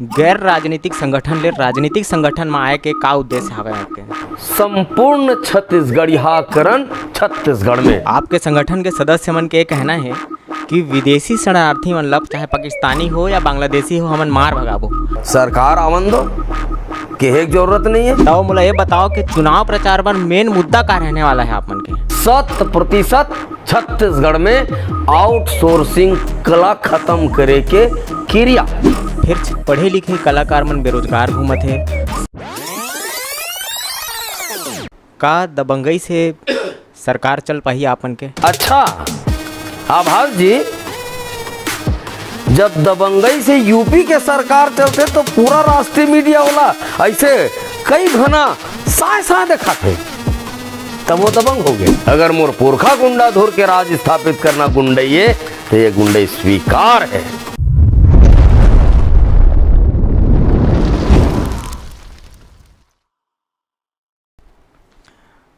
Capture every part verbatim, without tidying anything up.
गैर राजनीतिक संगठन ले राजनीतिक संगठन म आए के का उद्देश्य हवय आपके? संपूर्ण छत्तीसगढ़ियाकरण छत्तीसगढ़ में। आपके संगठन के सदस्य मन के ये कहना हे कि विदेशी शरणार्थी मन ला, चाहे पाकिस्तानी हो या बांग्लादेशी हो, हमन मार भगाबो। सरकार आवन दो, कहे के जरूरत नहीं है। तो मोला ये बताओ कि चुनाव प्रचार बर मेन मुद्दा का रहने वाला है आप मन के? शत प्रतिशत छत्तीसगढ़ में आउटसोर्सिंग कला खत्म करे के किरिया। फिर पढ़े लिखे कलाकार मन बेरोजगार घूमत हे। का दबंगई से सरकार चल पाही आप मन के? अच्छा आभास जी, जब दबंगई से यूपी के सरकार चलथे तो पूरा राष्ट्रीय मीडिया वाला ऐसे कई घना साय साय दिखाथे, तब वो दबंग हो गए। अगर मोर पुरखा गुंडा धुर के राज स्थापित करना गुंडई है, तो ये गुंडई स्वीकार है।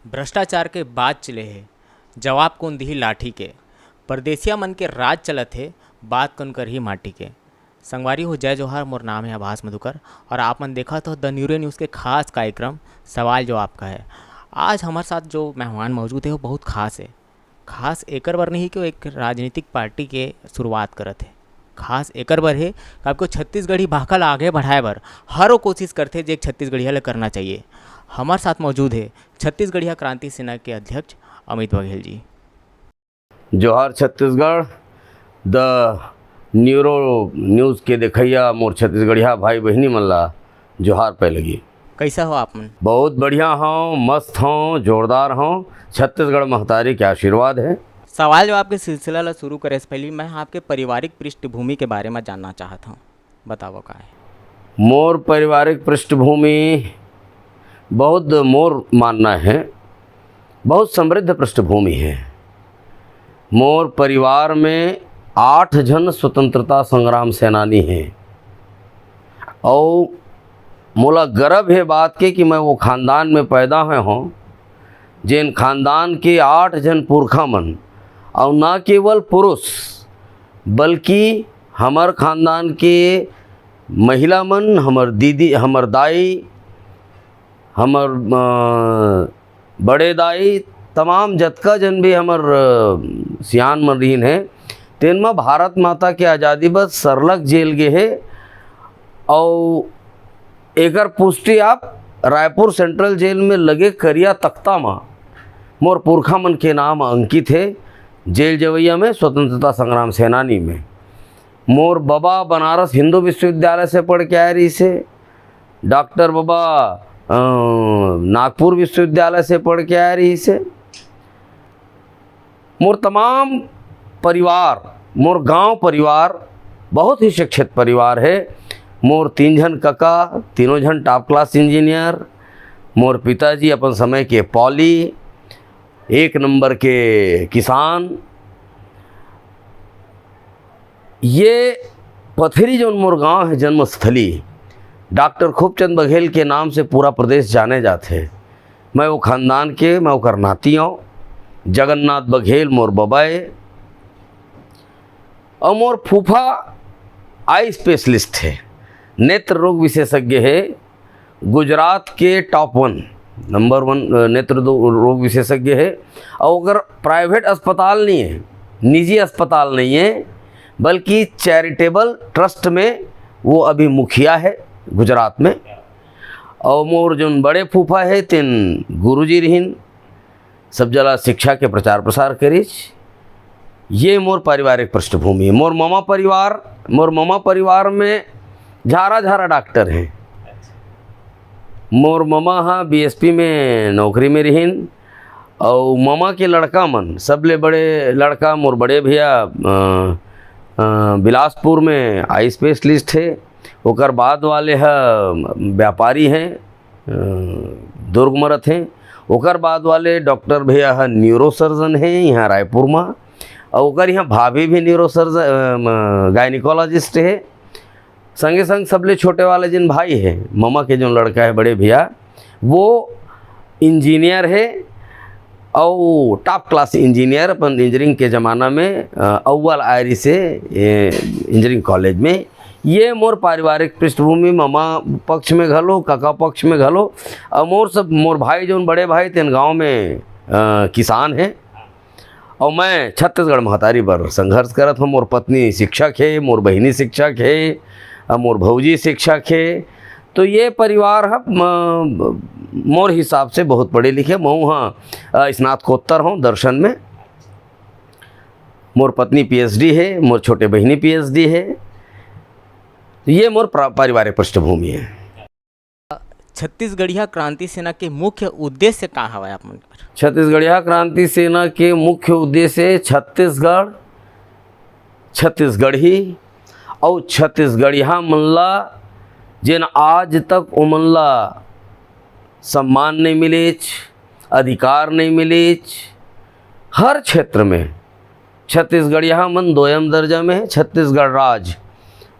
भ्रष्टाचार के बात चले हे, जवाब कोन दिही लाठी के? परदेसिया मन के राज चलत हे, बात कोन करही माटी के? संगवारी हो, जय जोहार, मोर नाम है आभास मधुकर और आप मन देखत हो द न्यूरे न्यूज़ के खास कार्यक्रम सवाल जवाब का है। आज हमारे साथ जो मेहमान मौजूद है, वो बहुत खास है। खास एकर बर नहीं कि वो एक राजनीतिक पार्टी के शुरुआत करत है, खास एकर बर है कि आपको छत्तीसगढ़ी भाखा ला आगे बढ़ाए बर हर वो कोशिश करथे, जे एक छत्तीसगढ़िया ला करना चाहिए। हमारे साथ मौजूद है छत्तीसगढ़िया क्रांति सेना के अध्यक्ष अमित बघेल जी। जोहार छत्तीसगढ़। द न्यूरो न्यूज़ के देखइया मोर छत्तीसगढ़िया भाई बहिनी मन ला जोहार पै लगी। कैसा हो आप मन? बहुत बढ़िया हूँ, मस्त हूँ, जोरदार हूँ। छत्तीसगढ़ महतारी के आशीर्वाद है। सवाल जवाब के सिलसिला ला शुरू करे से पहले मैं आपके पारिवारिक पृष्ठभूमि के बारे में जानना चाहत हूँ, बताओ का है? मोर पारिवारिक पृष्ठभूमि बहुत, मोर मानना है, बहुत समृद्ध पृष्ठभूमि है। मोर परिवार में आठ झन स्वतंत्रता संग्राम सेनानी हैं और मोला गर्व है बात के कि मैं वो खानदान में पैदा हुए हूँ, जेन खानदान के आठ झन पुरखा मन, और ना केवल पुरुष बल्कि हमर खानदान के महिला मन, हमर दीदी, हमर दाई, हमर अ, बड़े दाई, तमाम जतका जन भी हमर अ, सियान मन रहिन हे, तेन म भारत माता के आजादी बर सरलग जेल गे हे। अउ एकर पुष्टि आप रायपुर सेंट्रल जेल में लगे करिया तख्ता म मोर पुरखा मन के नाम अंकित हे। जेल जवैया में स्वतंत्रता संग्राम सेनानी में मोर बबा बनारस हिंदू विश्वविद्यालय से पढ़ के आए रहिस हे। डॉक्टर बबा अ, नागपुर विश्वविद्यालय से पढ़ के आए रहिस हे। मोर तमाम परिवार, मोर गांव परिवार बहुत ही शिक्षित परिवार है। मोर तीन झन कका, तीनों झन टॉप क्लास इंजीनियर। मोर पिताजी अपन समय के पॉली, एक नंबर के किसान। ये पथरी जौन मोर गांव है जन्मस्थली, डॉक्टर खूबचंद बघेल के नाम से पूरा प्रदेश जाने जाथे। मैं वो खानदान के, मैं ओकर नाती हूँ। जगन्नाथ बघेल मोर बबा ए। और मोर फूफा आई स्पेशलिस्ट है, नेत्र रोग विशेषज्ञ है, गुजरात के टॉप वन, नंबर वन, अ, नेत्र दो-, रोग विशेषज्ञ है। और अगर प्राइवेट अस्पताल नहीं है, निजी अस्पताल नहीं है, बल्कि चैरिटेबल ट्रस्ट में वो अभी मुखिया है गुजरात में। और मोर जोन बड़े फूफा है, तेन गुरुजी रहिन, सब जला शिक्षा के प्रचार प्रसार करिस। ये मोर पारिवारिक पृष्ठभूमि है। मोर ममा परिवार, मोर ममा परिवार में झारा झारा डॉक्टर हैं। मोर ममा हा बीएसपी में नौकरी में रहिन, अउ ममा के लड़का मन, सबले बड़े लड़का मोर बड़े भैया अ, अ, बिलासपुर में आई स्पेशलिस्ट है। ओकर बाद वाले ह व्यापारी हैं, अ, दुर्ग म रथे। ओकर बाद वाले डॉक्टर भैया ह न्यूरोसर्जन हे यहाँ रायपुर म, अउ ओकर यहाँ भाभी भी न्यूरोसर्जन, अ, म, गायनिकोलॉजिस्ट हे। संगे संग सबले छोटे वाले जिन भाई हे, ममा के जो लड़का है बड़े भैया, वो इंजीनियर है, अउ टॉप क्लास इंजीनियर अपन इंजीनियरिंग के ज़माना में, अ, अव्वल आए रहिस हे इंजीनियरिंग कॉलेज में। ये मोर पारिवारिक पृष्ठभूमि, ममा पक्ष में घलो, कका पक्ष में घलो, अउ मोर सब, मोर भाई, जौन बड़े भाई, तेन गांव में, अ, किसान हे। अउ मैं छत्तीसगढ़ महतारी बर संघर्ष करत हौं। मोर पत्नी शिक्षक हे, मोर बहिनी शिक्षक हे, अउ मोर भौजी शिक्षक हे। तो ये परिवार ह, म-, मोर हिसाब से बहुत पढ़े लिखे। महूं ह, अ, स्नातकोत्तर हौं दर्शन में। मोर पत्नी पीएचडी हे, मोर छोटे बहिनी पीएचडी हे। ये मोर प्रा-, पारिवारिक पृष्ठभूमि हे। छत्तीसगढ़िया क्रांति सेना के मुख्य उद्देश्य का हवय आप मन कर? छत्तीसगढ़िया क्रांति सेना के मुख्य उद्देश्य हे छत्तीसगढ़, छत्तीसगढ़ी अउ छत्तीसगढ़िया मन ला, जेन आज तक ओमन ला सम्मान नइ मिलेच, अधिकार नइ मिलेच, हर क्षेत्र में छत्तीसगढ़िया मन दोयम दर्जा में हे। छत्तीसगढ़ राज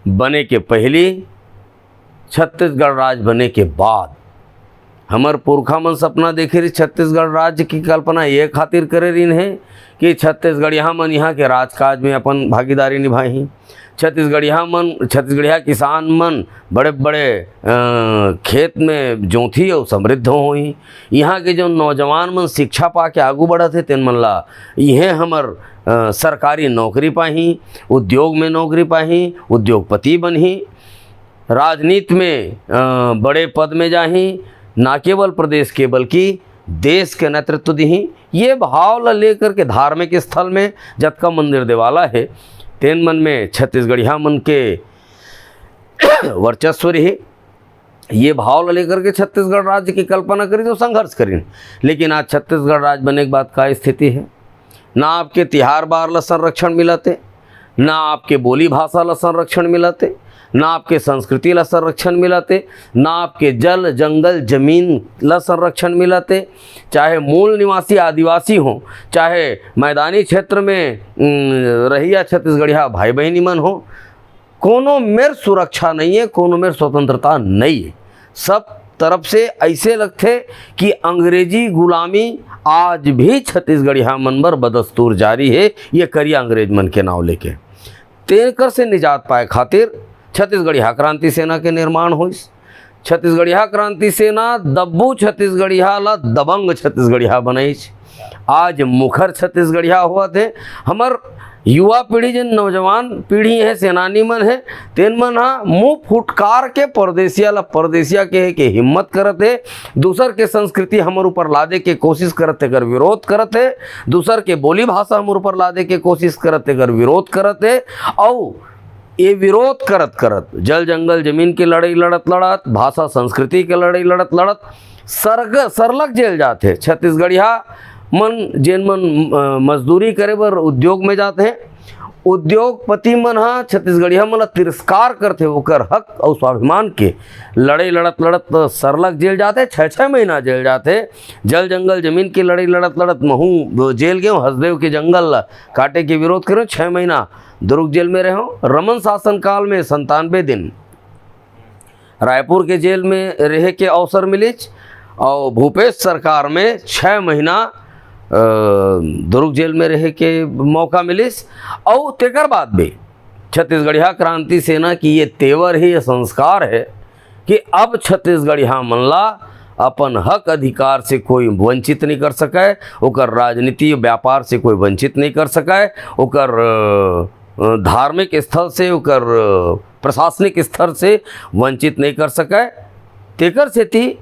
बने के पहिली, छत्तीसगढ़ राज बने के बाद, हमर पुरखा मन सपना देखे रहिस, छत्तीसगढ़ राज्य की कल्पना ये खातिर करे रहिन हे कि छत्तीसगढ़िया मन इहाँ के राजकाज में अपन भागीदारी निभाही। छत्तीसगढ़िया मन, छत्तीसगढ़िया किसान मन बड़े-बड़े, अ, खेत में जोतही अउ समृद्ध होही। इहाँ के जो नौजवान मन शिक्षा पाके आगू बढ़त हे, तेन मन ला इहें हमर, अ, सरकारी नौकरी पाही, उद्योग में नौकरी पाही, उद्योगपति बनही। राजनीति में, अ, बड़े पद में जाही, ना केवल प्रदेश के बल्कि देश के नेतृत्व दिही। ये भाव ला लेकर के धार्मिक स्थल में जतका मंदिर देवाला हे, तेन मन में छत्तीसगढ़िया मन के वर्चस्व रही। ये भाव ला लेकर के छत्तीसगढ़ राज्य की कल्पना करी तो संघर्ष करी, लेकिन आज छत्तीसगढ़ राज्य बने के बाद का स्थिति हे? ना आपके तिहार बार ला संरक्षण मिलत हे, ना आपके बोली भाषा ला संरक्षण मिलत हे, ना आपके संस्कृति ला संरक्षण मिलत हे, ना आपके जल, जंगल, जमीन ला संरक्षण मिलत हे। चाहे मूल निवासी आदिवासी हो, चाहे मैदानी क्षेत्र में, उम, रहिया छत्तीसगढ़िया भाई बहिनी मन हो, कोनो मेर सुरक्षा नइ हे, कोनो मेर स्वतंत्रता नइ हे। सब तरफ से अइसे लगथे कि अंग्रेजी गुलामी आज भी छत्तीसगढ़िया मन बर बदस्तूर जारी हे, ये करिया अंग्रेज मन के नाव लेके। तेकर से निजात पाए खातिर छत्तीसगढ़िया क्रांति सेना के निर्माण होइस। छत्तीसगढ़िया क्रांति सेना दब्बू छत्तीसगढ़िया ला दबंग छत्तीसगढ़िया बनाइस। आज मुखर छत्तीसगढ़िया होवत हे। हमर युवा पीढ़ी, जेन नौजवान पीढ़ी हे, सेनानी मन हे, तेन मन ह मुंह फुटकार के परदेसिया ला परदेसिया कहे के हिम्मत करत हे, दूसर के संस्कृति हमर ऊपर लादे के कोशिश करत हे, एकर विरोध करत हे, दूसर के बोली भाषा हमर ऊपर लादे के कोशिश करत हे, एकर विरोध करत हे। अउ ये विरोध करत करत, जल जंगल जमीन के लड़ाई लड़त लड़त, भाषा संस्कृति के लड़ाई लड़त लड़त सरग-, सरलग जेल जाथे। छत्तीसगढ़िया मन, जेन मन, अ, मजदूरी करे बर उद्योग में जाथे, उद्योगपति मन ह छत्तीसगढ़िया मन ला तिरस्कार करथे, ओकर हक अउ स्वाभिमान के लड़ाई लड़त लड़त सरलग जेल जाथे, छः छः महीना जेल जाथे। जल जंगल जमीन के लड़ाई लड़त लड़त महूँ जेल गेंव, हसदेव के जंगल ला काटे के विरोध करेंव, छः महीना दुर्ग जेल में रहेंव। रमन शासन काल में संतानबे दिन रायपुर के जेल में रहे के अवसर मिलिस, अउ भूपेश सरकार में छः महीना, अ, दुर्ग जेल में रहे के मौका मिलिस। अउ तेकर बाद भी छत्तीसगढ़िया क्रांति सेना की ये तेवर हे, ये संस्कार हे कि अब छत्तीसगढ़िया मन ला अपन हक अधिकार से कोई वंचित नहीं कर सके, ओकर राजनीति व्यापार से कोई वंचित नहीं कर सके, ओकर, अ, धार्मिक स्थल से, ओकर, अ, प्रशासनिक स्तर से वंचित नहीं कर सके। तेकर सेती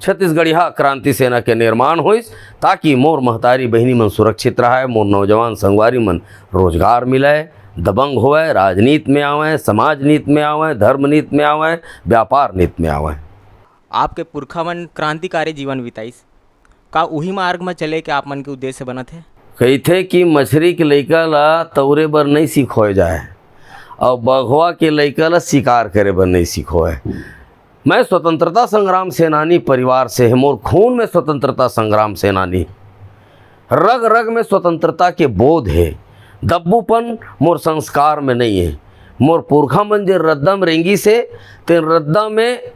छत्तीसगढ़िया क्रांति सेना के निर्माण होइस, ताकि मोर महतारी बहिनी मन सुरक्षित रहय, मोर नौजवान संगवारी मन रोजगार मिलय, दबंग होवय, राजनीति में आवय, समाज नीति में आवय, धर्म नीति में आवय, व्यापार नीति में आवय। आपके पुरखा मन क्रांतिकारी जीवन बिताइस, का उही मार्ग म चले के आप मन के उद्देश्य बनत हे? कहिथे कि मछरी के लइका ला तौरे बर नइ सिखोय जाय, अउ बघवा के लइका ला शिकार करे बर नइ सिखोय। मैं स्वतंत्रता संग्राम सेनानी परिवार से हे, मोर खून में स्वतंत्रता संग्राम सेनानी, रग रग में स्वतंत्रता के बोध हे। दब्बूपन मोर संस्कार में नइ हे। मोर पुरखा मन जे रद्दा में रेंगिस हे, तेन रद्दा में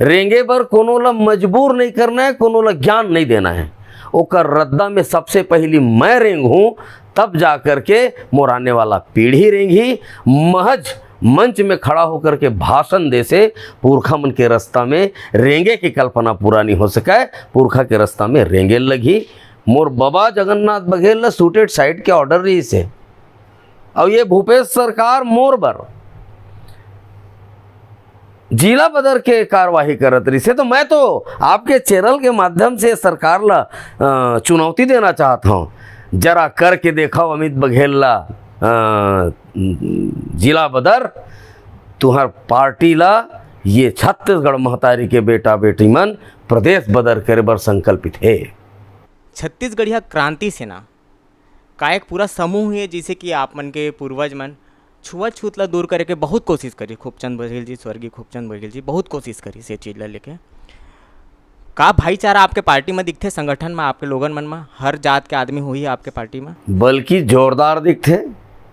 रेंगे बर कोनो ला मजबूर नइ करना हे, कोनो ला ज्ञान नइ देना हे। ओकर रद्दा में सबसे पहिली मैं रेंगहूँ, तब जा करके मोर आने वाला पीढ़ी रेंगही। महज मंच में खड़ा होकर के भाषण दे से पुरखा मन के रास्ता में रेंगे के कल्पना पूरा नहीं हो सके। पुरखा के रास्ता में रेंगे लगही। मोर बबा जगन्नाथ बघेल ला सूटेड साइड के ऑर्डर रहिस हे, अउ ये भूपेश सरकार मोर बर जिला बदर के कार्यवाही करत रहिस हे, तो मैं तो आपके चैनल के माध्यम से सरकार ला, अ, चुनौती देना चाहत हूँ, जरा करके देखो अमित बघेल ला, अ, जिला बदर, तुहर पार्टी ला ये छत्तीसगढ़ महतारी के बेटा बेटी मन प्रदेश बदर करे बर संकल्पित हे। छत्तीसगढ़िया क्रांति सेना का एक पूरा समूह हे, जैसे कि आप मन के पूर्वज मन छुआछूत ला दूर करे के बहुत कोशिश करी। खूबचंद बघेल जी, स्वर्गीय खूबचंद बघेल जी बहुत कोशिश करी से चीज ला लेके। का भाईचारा आपके पार्टी में दिखथे, संगठन में, आपके लोगन मन में? हर जात के आदमी होही आपके पार्टी में? बल्कि जोरदार दिखथे।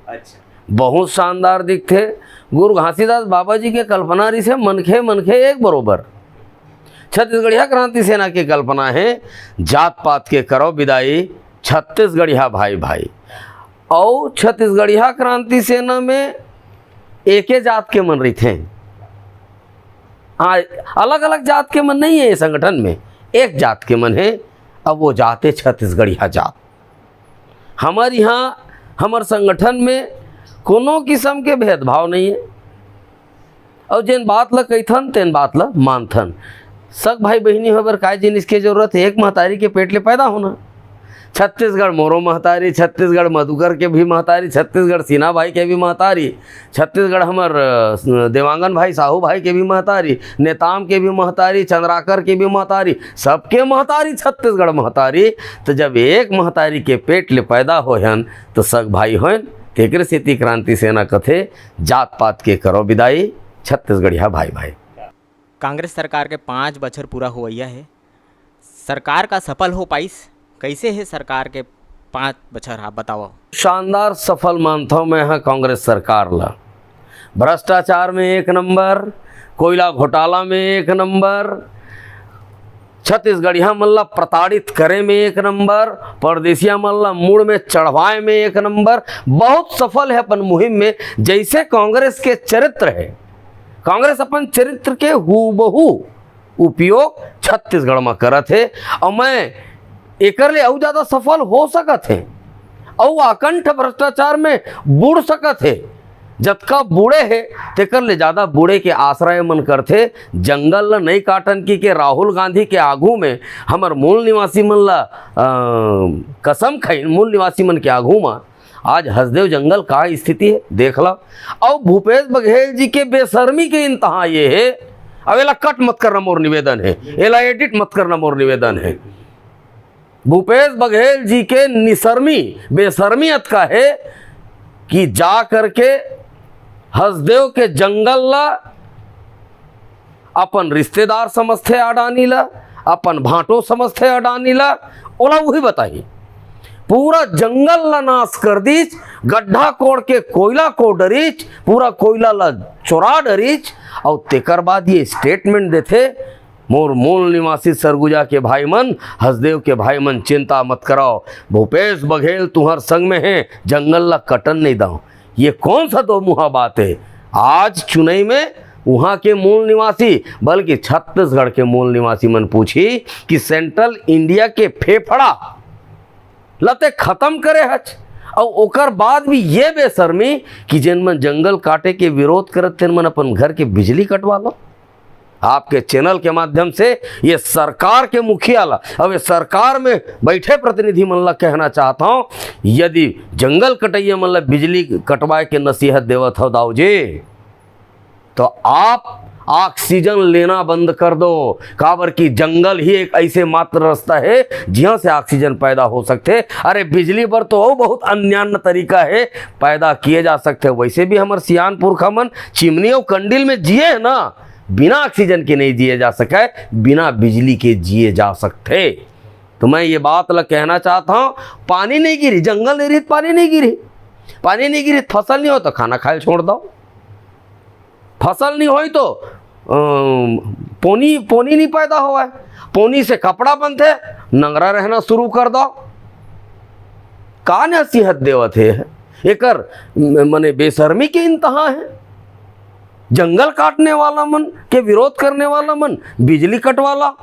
अच्छा। बहुत शानदार दिखथे। गुरु घासीदास बाबा जी के कल्पना रहिस हे, मनखे मनखे एक बरोबर। छत्तीसगढ़िया क्रांति सेना के कल्पना हे, जात पात के करो बिदाई, छत्तीसगढ़िया भाई भाई। अउ छत्तीसगढ़िया क्रांति सेना में एके जात के मन रहिथे। हाँ, अलग अलग जात के मन नहीं है ये संगठन में, एक जात के मन है। अब वो जात है छत्तीसगढ़िया जात। हमर यहाँ, हमर संगठन में कोनो किस्म के भेदभाव नहीं है। अउ जेन बात ल कहिथन, तेन बात ल मानथन। सग भाई बहिनी होय बर काय जिनिस के जरूरत हे? एक महतारी के पेट ले पैदा होना। छत्तीसगढ़ मोरो महतारी, छत्तीसगढ़ मधुकर के भी महतारी, छत्तीसगढ़ सिन्हा भाई के भी महतारी, छत्तीसगढ़ हमर, अ, देवांगन भाई, साहू भाई के भी महतारी, नेताम के भी महतारी, चंद्राकर के भी महतारी, सबके महतारी छत्तीसगढ़ महतारी। तो जब एक महतारी के पेट ले पैदा होयन, तो सग भाई होयन। तेकरे सेती क्रांति सेना कथे, जात पात के करो बिदाई, छत्तीसगढ़िया भाई भाई। कांग्रेस सरकार के पाँच बछर पूरा होवइया हे, सरकार का सफल हो पाइस? कैसे हे सरकार के पाँच बछर, आप बताओ। शानदार सफल मानथव मैं हा कांग्रेस सरकार ला। भ्रष्टाचार में एक नंबर, कोयला घोटाला में एक नंबर, छत्तीसगढ़िया मन ला प्रताड़ित करे में एक नंबर, परदेसिया मन ला मुड़ में चढ़वाए में एक नंबर। बहुत सफल है अपन मुहिम में। जैसे कांग्रेस के चरित्र है, कांग्रेस अपन चरित्र के हूबहू उपयोग छत्तीसगढ़ म करत हे। अउ मैं एकर ले अउ ज्यादा सफल हो सकत हे, अउ आकंठ भ्रष्टाचार में बुड़ सकत हे। जतका बुड़े हे, तेकर ले ज्यादा बुड़े के आसरा ए मन करथे। जंगल ल नइ काटन कि के राहुल गांधी के आगू में हमर मूल निवासी मन ल, अ, कसम खाइन, मूल निवासी मन के आगू म। आज हसदेव जंगल का स्थिति हे, देख ला। अउ भूपेश बघेल जी के बेशर्मी के इंतहा ये हे। अब एला कट मत करना मोर निवेदन हे, एला एडिट मत करना मोर निवेदन हे। भूपेश बघेल जी के निशर्मी, बेशर्मी अतका हे कि जा करके हसदेव के जंगल ला अपन रिश्तेदार समझथे अडानी ला, अपन भांटो समझथे अडानी ला, ओला उही बताही। पूरा जंगल ला नाश कर दीच, गड्ढा कोड़ के कोयला को डरीच, पूरा कोयला ला चोरा डरीच, अउ तेकर बाद ये स्टेटमेंट देथे, मोर मूल निवासी सरगुजा के भाई मन, हसदेव के भाई मन, चिंता मत कराओ, भूपेश बघेल तुहर संग में हे, जंगल ला कटन नहीं दाओ। ये कौन सा दो मुहा बात है? आज चुनई में उहाँ के मूल निवासी, बल्कि छत्तीसगढ़ के मूल निवासी मन पूछी कि सेंट्रल इंडिया के फेफड़ा लते खत्म करे हच, अउ ओकर बाद भी ये बेशर्मी कि जेन मन जंगल काटे के विरोध करत, तेन मन अपन घर के बिजली कटवा लो। आपके चैनल के माध्यम से ये सरकार के मुखिया ला, अब ये सरकार में बैठे प्रतिनिधि मन ला कहना चाहता हूँ, यदि जंगल कटैया मन ला बिजली कटवाए के नसीहत देवत हो दाऊ जी, तो आप ऑक्सीजन लेना बंद कर दो, काबर कि जंगल ही एक ऐसे मात्र रास्ता है जिहां से ऑक्सीजन पैदा हो सकते। अरे बिजली बर तो अउ बहुत अन्यान्य तरीका है पैदा किए जा सकते। वैसे भी हमर सियान पुरखा मन चिमनी अउ कंडील में जिए है ना, बिना ऑक्सीजन के नहीं जिए जा सके, बिना बिजली के जिए जा सकते। तो मैं ये बात ला कहना चाहता हूँ, पानी नहीं गिरी, जंगल नहीं रही तो पानी नहीं गिरी, पानी नहीं गिरी तो फसल नहीं हो तो खाना खाए छोड़ दो, फसल नहीं होई तो, अम, पोनी, पोनी नहीं पैदा होवय, पोनी से कपड़ा बनथे, नंगरा रहना शुरू कर दो। का नसीहत देवत हे? एकर म-, मने बेशर्मी के इंतहा है। जंगल काटने वाला मन के विरोध करने वाला मन, बिजली कटवाला,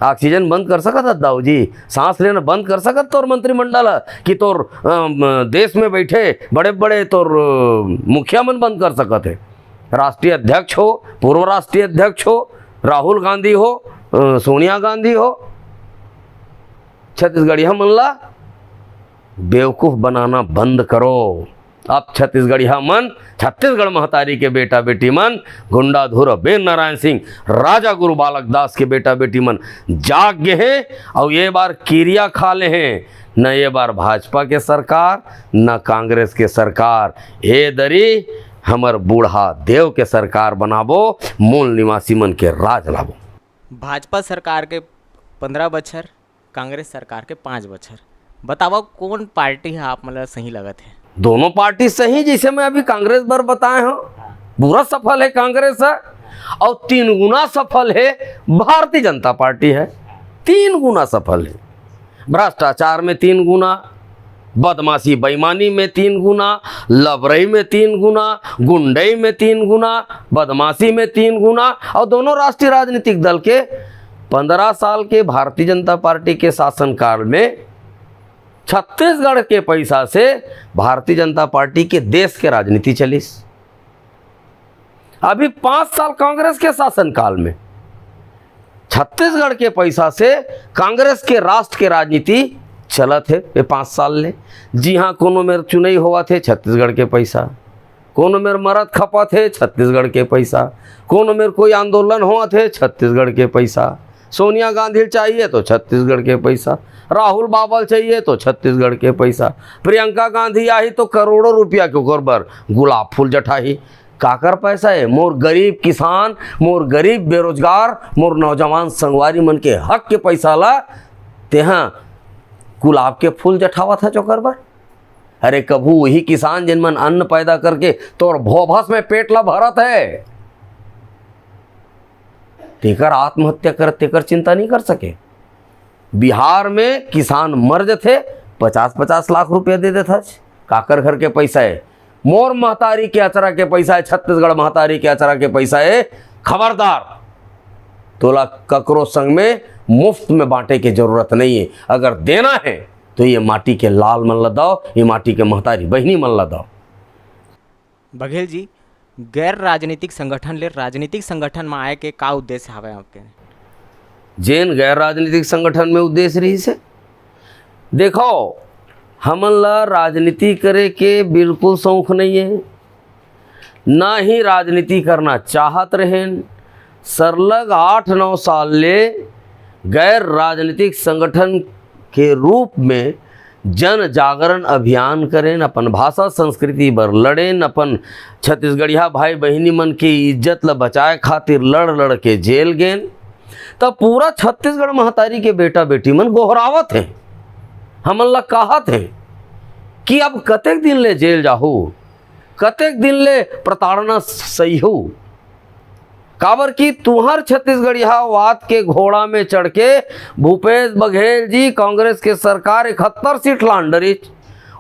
ऑक्सीजन बंद कर सकत हस दाऊ जी? सांस लेना बंद कर सकत तोर मंत्रिमंडल ह कि तोर, अम, देश में बैठे बड़े बड़े तोर, अ, मुखिया मन बंद कर सकत हे? राष्ट्रीय अध्यक्ष हो, पूर्व राष्ट्रीय अध्यक्ष हो, राहुल गांधी हो, अ, सोनिया गांधी हो, छत्तीसगढ़िया मन ला बेवकूफ बनाना बंद करो। अब छत्तीसगढ़िया मन, छत्तीसगढ़ महतारी के बेटा बेटी मन, गुंडाधुर बीर नारायण सिंह, राजा गुरु बालक दास के बेटा बेटी मन जाग गे हे। अउ ये बार किरिया खा ले हे, न ये बार भाजपा के सरकार, न कांग्रेस के सरकार। ए दरी हमर बूढ़ा देव के सरकार बनाबो, मूल निवासी मन के राज लाबो। भाजपा सरकार के पंद्रह बछर, कांग्रेस सरकार के पाँच बछर, बतावव कोन पार्टी ह आप मन ल सही लगत हे? दोनों पार्टी सही, जैसे मैं अभी कांग्रेस बर बताए हंव, पूरा सफल हे कांग्रेस ह, अउ तीन गुना सफल हे भारतीय जनता पार्टी ह, तीन गुना सफल हे। भ्रष्टाचार में तीन गुना, बदमाशी बेईमानी में तीन गुना, लबरई में तीन गुना, गुंडई में तीन गुना, बदमाशी में तीन गुना, अउ दोनों राष्ट्रीय राजनीतिक दल के पंद्रह साल के भारतीय जनता पार्टी के शासनकाल में छत्तीसगढ़ के पैसा से भारतीय जनता पार्टी के देश के राजनीति चलिस। अभी पाँच साल कांग्रेस के शासनकाल में छत्तीसगढ़ के पैसा से कांग्रेस के राष्ट्र के राजनीति चलत हे। ये पाँच साल ले जिहां कोनो मेर चुनई होवत हे, छत्तीसगढ़ के पैसा, कोनो मेर मरत खपत हे, छत्तीसगढ़ के पैसा, कोनो मेर कोई आंदोलन होवत हे, छत्तीसगढ़ के पैसा, सोनिया गांधी चाहिए तो छत्तीसगढ़ के पैसा, राहुल बाबा चाहिए तो छत्तीसगढ़ के पैसा, प्रियंका गांधी आही तो करोड़ों रुपया के ओकर बर गुलाब फूल जठाही। काकर पैसा हे? मोर गरीब किसान, मोर गरीब बेरोजगार, मोर नौजवान संगवारी मन के हक के पैसा ला तेहा गुलाब के फूल जठावत हच ओकर बर। अरे, कभू वही किसान जिन मन अन्न पैदा करके तोर भोभस में पेट ला भरत हे, तेकर आत्महत्या करत, तेकर चिंता नहीं कर सके। बिहार में किसान मर जथे, पचास पचास लाख रुपया दे देथच। काकर घर के पैसा हे? मोर महतारी के अचरा के पैसा हे, छत्तीसगढ़ महतारी के अचरा के पैसा हे। खबरदार, तोला ककरो संग में मुफ्त में बांटे के जरूरत नहीं हे। अगर देना हे तो ये माटी के लाल मन ला दव, ये माटी के महतारी बहिनी मन ला दव। बघेल जी, गैर राजनीतिक संगठन ले राजनीतिक संगठन म आए के का उद्देश्य हावय आपके? जेन गैर राजनीतिक संगठन में उद्देश्य रहिस हे, देखो, हमन ला राजनीति करे के बिल्कुल शौक नहीं हे, ना ही राजनीति करना चाहत रहेन। सरलग आठ नौ साल ले गैर राजनीतिक संगठन के रूप में जन जागरण अभियान करेन, अपन भाषा संस्कृति बर लड़ेन, अपन छत्तीसगढ़िया भाई बहिनी मन के इज्जत ल बचाए खातिर लड़ लड़ के जेल गेन। त पूरा छत्तीसगढ़ महतारी के बेटा बेटी मन गोहरावत हे, हमन ल कहत हे कि अब कतेक दिन ले जेल जाहू, कतेक दिन ले प्रताड़ना सहिहू। काबर कि तुंहर छत्तीसगढ़ियावाद के घोड़ा में चढ़ के भूपेश बघेल जी, कांग्रेस के सरकार इकहत्तर सीट लान डरिस,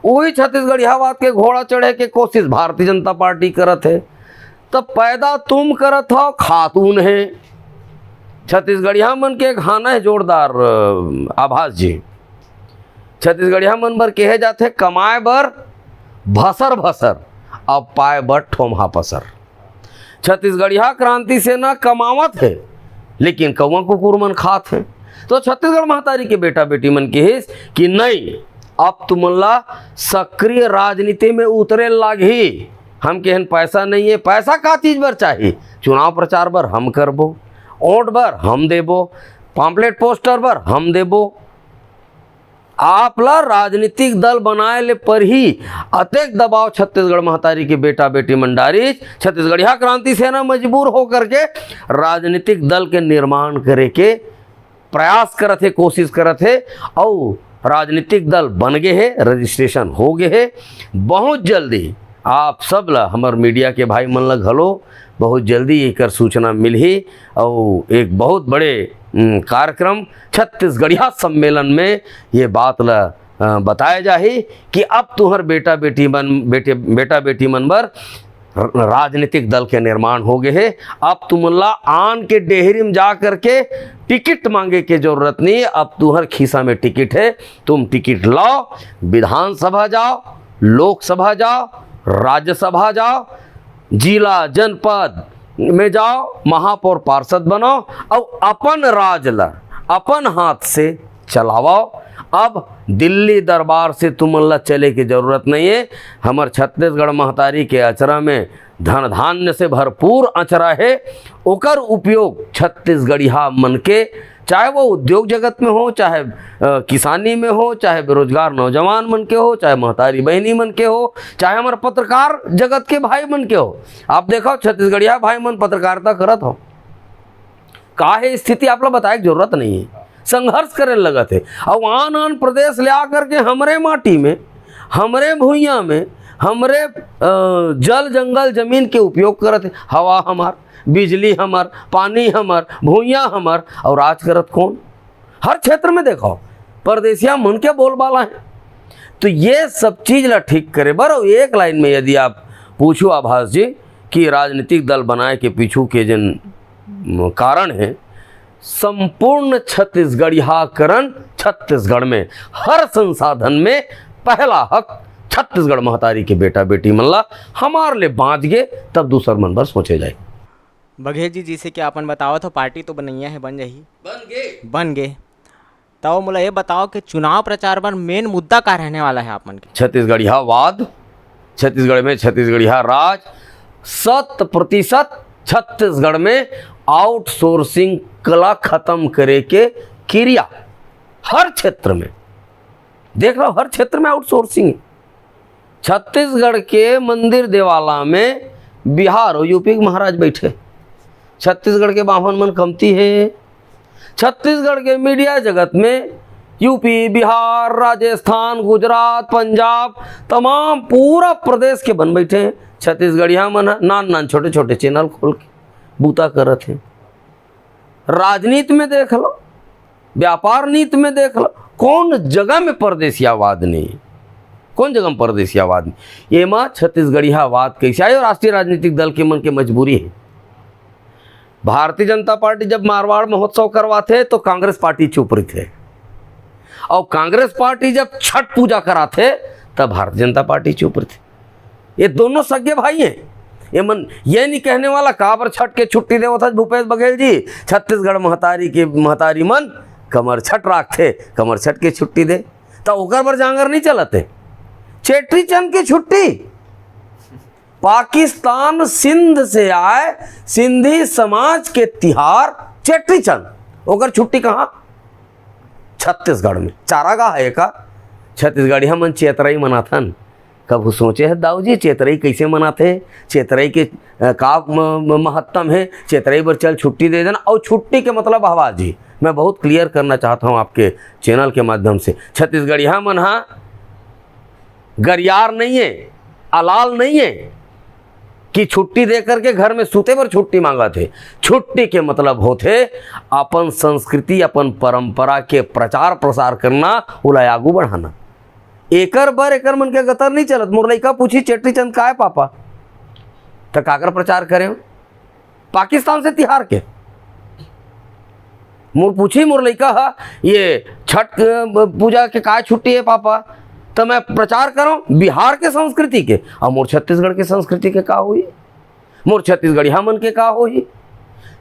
उही छत्तीसगढ़ियावाद के घोड़ा चढ़े के कोशिश भारतीय जनता पार्टी करत हे। त पैदा तुम करत हव, खात उन हे। छत्तीसगढ़िया मन के एक गाना हे जोरदार, अ, आभास जी, छत्तीसगढ़िया मन बर कहे जाथे, कमाए बर भसर भसर, अब पाए बर ठोम्हा पसर। छत्तीसगढ़िया क्रांति सेना कमावत हे, लेकिन कौवा कुकुर मन खात हे। तो छत्तीसगढ़ महतारी के बेटा बेटी मन किहिस कि नहीं, अब तुमन ला सक्रिय राजनीति में उतरे लागही। हम केहन पैसा नहीं हे, पैसा का चीज बर चाही? चुनाव प्रचार बर हम करबो, वोट बर हम देबो, पम्पलेट पोस्टर बर हम देबो। आप ला राजनीतिक दल बनाए ले परही। अतेक दबाव छत्तीसगढ़ महतारी के बेटा बेटी मन डारिस, छत्तीसगढ़िया क्रांति सेना मजबूर होकर के राजनीतिक दल के निर्माण करे के प्रयास करत हे, कोशिश करत हे, अउ राजनीतिक दल बन गे हे, रजिस्ट्रेशन हो गे हे। बहुत जल्दी आप सब ला, हमर मीडिया के भाई मन ला घलो बहुत जल्दी एकर सूचना मिलही, अउ एक बहुत बड़े, उम, कार्यक्रम छत्तीसगढ़िया सम्मेलन में ये बात ला, अ, बताया जाही कि अब तुहर बेटा बेटी मन, बेटे, बेटा बेटी मन बर र-, राजनीतिक दल के निर्माण हो गए हे। अब तुमन ला आन के डेहरी में जा करके टिकट मांगे के जरूरत नहीं है। अब तुम्हर खीसा में टिकट है, तुम टिकट लाओ, विधानसभा जाओ, लोकसभा जाओ, राज्यसभा जाओ, जिला जनपद में जाओ, महापौर पार्षद बनाओ और अपन राज ला अपन हाथ से चलाओ। अब दिल्ली दरबार से तुमन ला चले के जरूरत नहीं है। हमर छत्तीसगढ़ महतारी के अचरा में धन धान्य से भरपूर अचरा है, ओकर उपयोग छत्तीसगढ़िया मन के, चाहे वो उद्योग जगत में हो, चाहे अ, किसानी में हो, चाहे बेरोजगार नौजवान मन के हो, चाहे महतारी बहनी मन के हो, चाहे हमर पत्रकार जगत के भाई मन के हो। आप देखो, छत्तीसगढ़िया भाई मन पत्रकारिता करत हो, का हे स्थिति आप ला बताए के जरूरत नहीं है। संघर्ष करे लगत है। और आन आन प्रदेश ले आकर के हमरे माटी में, हमरे भुइयां में, हमरे अ, जल जंगल जमीन के उपयोग करत है। हवा हमार, बिजली हमर, पानी हमर, भुइयां हमर, और राज करत कौन? हर क्षेत्र में देखो, परदेसिया मन के बोलबाला है। तो ये सब चीज ला ठीक करे बर, और एक लाइन में यदि आप पूछो आभास जी कि राजनीतिक दल बनाए के पीछू के जन कारण है, संपूर्ण छत्तीसगढ़ियाकरण, छत्तीसगढ़ में हर संसाधन में पहला हक छत्तीसगढ़ महतारी के बेटा बेटी मन ला हमार ले बांच गे, तब दूसर मन बर सोचे जाए। बघेल जी, जैसे कि आपन बतावत हो, पार्टी तो बनैया है, बन जाही। बन गे। बन गे। तब मोला ये बताओ कि चुनाव प्रचार बर मेन मुद्दा का रहने वाला है आप मन के? छत्तीसगढ़ियावाद, छत्तीसगढ़ में छत्तीसगढ़िया राज, शत प्रतिशत छत्तीसगढ़ में आउटसोर्सिंग ला खत्म करे के किरिया हर क्षेत्र में। देख लो, हर क्षेत्र में आउटसोर्सिंग। छत्तीसगढ़ के मंदिर देवाला में बिहार और यूपी के महाराज बैठे, छत्तीसगढ़ के बाभन मन कमती है। छत्तीसगढ़ के मीडिया जगत में यूपी, बिहार, राजस्थान, गुजरात, पंजाब, तमाम पूरा प्रदेश के बन बैठे हैं। छत्तीसगढ़िया मन ह नान नान छोटे छोटे चैनल खोल के बूता करत हैं। राजनीति में देख लो, व्यापार नीति में देख लो, कौन जगह में परदेसियावाद नहीं, कौन जगह में परदेसियावाद नहीं। एमा छत्तीसगढ़ियावाद कैसे आयो? राष्ट्रीय राजनीतिक दल के मन के मजबूरी है। भारतीय जनता पार्टी जब मारवाड़ महोत्सव करवाथे तो कांग्रेस पार्टी चुप रहिथे, और कांग्रेस पार्टी जब छठ पूजा कराथे तब भारतीय जनता पार्टी चुप रहिथे। ये दोनों सगे भाई हैं। ये मन ये नहीं कहने वाला काबर छठ के छुट्टी देवत हस भूपेश बघेल जी, छत्तीसगढ़ महतारी के महतारी मन कमर छठ राखथे, कमर छठ के छुट्टी दे, तो ओकर बर जांगर नहीं चलत है। चेट्री चंद की छुट्टी, पाकिस्तान सिंध से आए सिंधी समाज के तिहार चेट्री चंद, ओकर छुट्टी कहाँ? छत्तीसगढ़ में। चारागाह है का? छत्तीसगढ़िया मन चेतरई मनाथन। कभू सोचे है दाऊ जी, चेतरई कैसे मनाथे? चेतरई के अ, का म-, म-, महत्तम है? चेतरई बर चल छुट्टी दे देना। और छुट्टी के मतलब आवाज ही मैं बहुत क्लियर करना चाहता हूँ आपके चैनल के माध्यम से। छत्तीसगढ़िया मन हा गरियार नहीं है, अलाल नहीं है कि छुट्टी दे करके घर में सूते बर छुट्टी मांगत है। छुट्टी के मतलब होथे अपन संस्कृति, अपन परंपरा के प्रचार प्रसार करना, ओला आगू बढ़ाना। एकर बर एकर मन के गतर नहीं चलत। मोर लइका पूछी, "चेट्री चंद काय पापा?" त काकर प्रचार करे हो? पाकिस्तान से तिहार के। मोर पूछी मोर लइका ह, "ये छठ, अ, पूजा के काय छुट्टी है पापा?" त मैं प्रचार करूं बिहार के संस्कृति के, और मोर छत्तीसगढ़ के संस्कृति के का होई? मोर छत्तीसगढ़िया मन के का होही?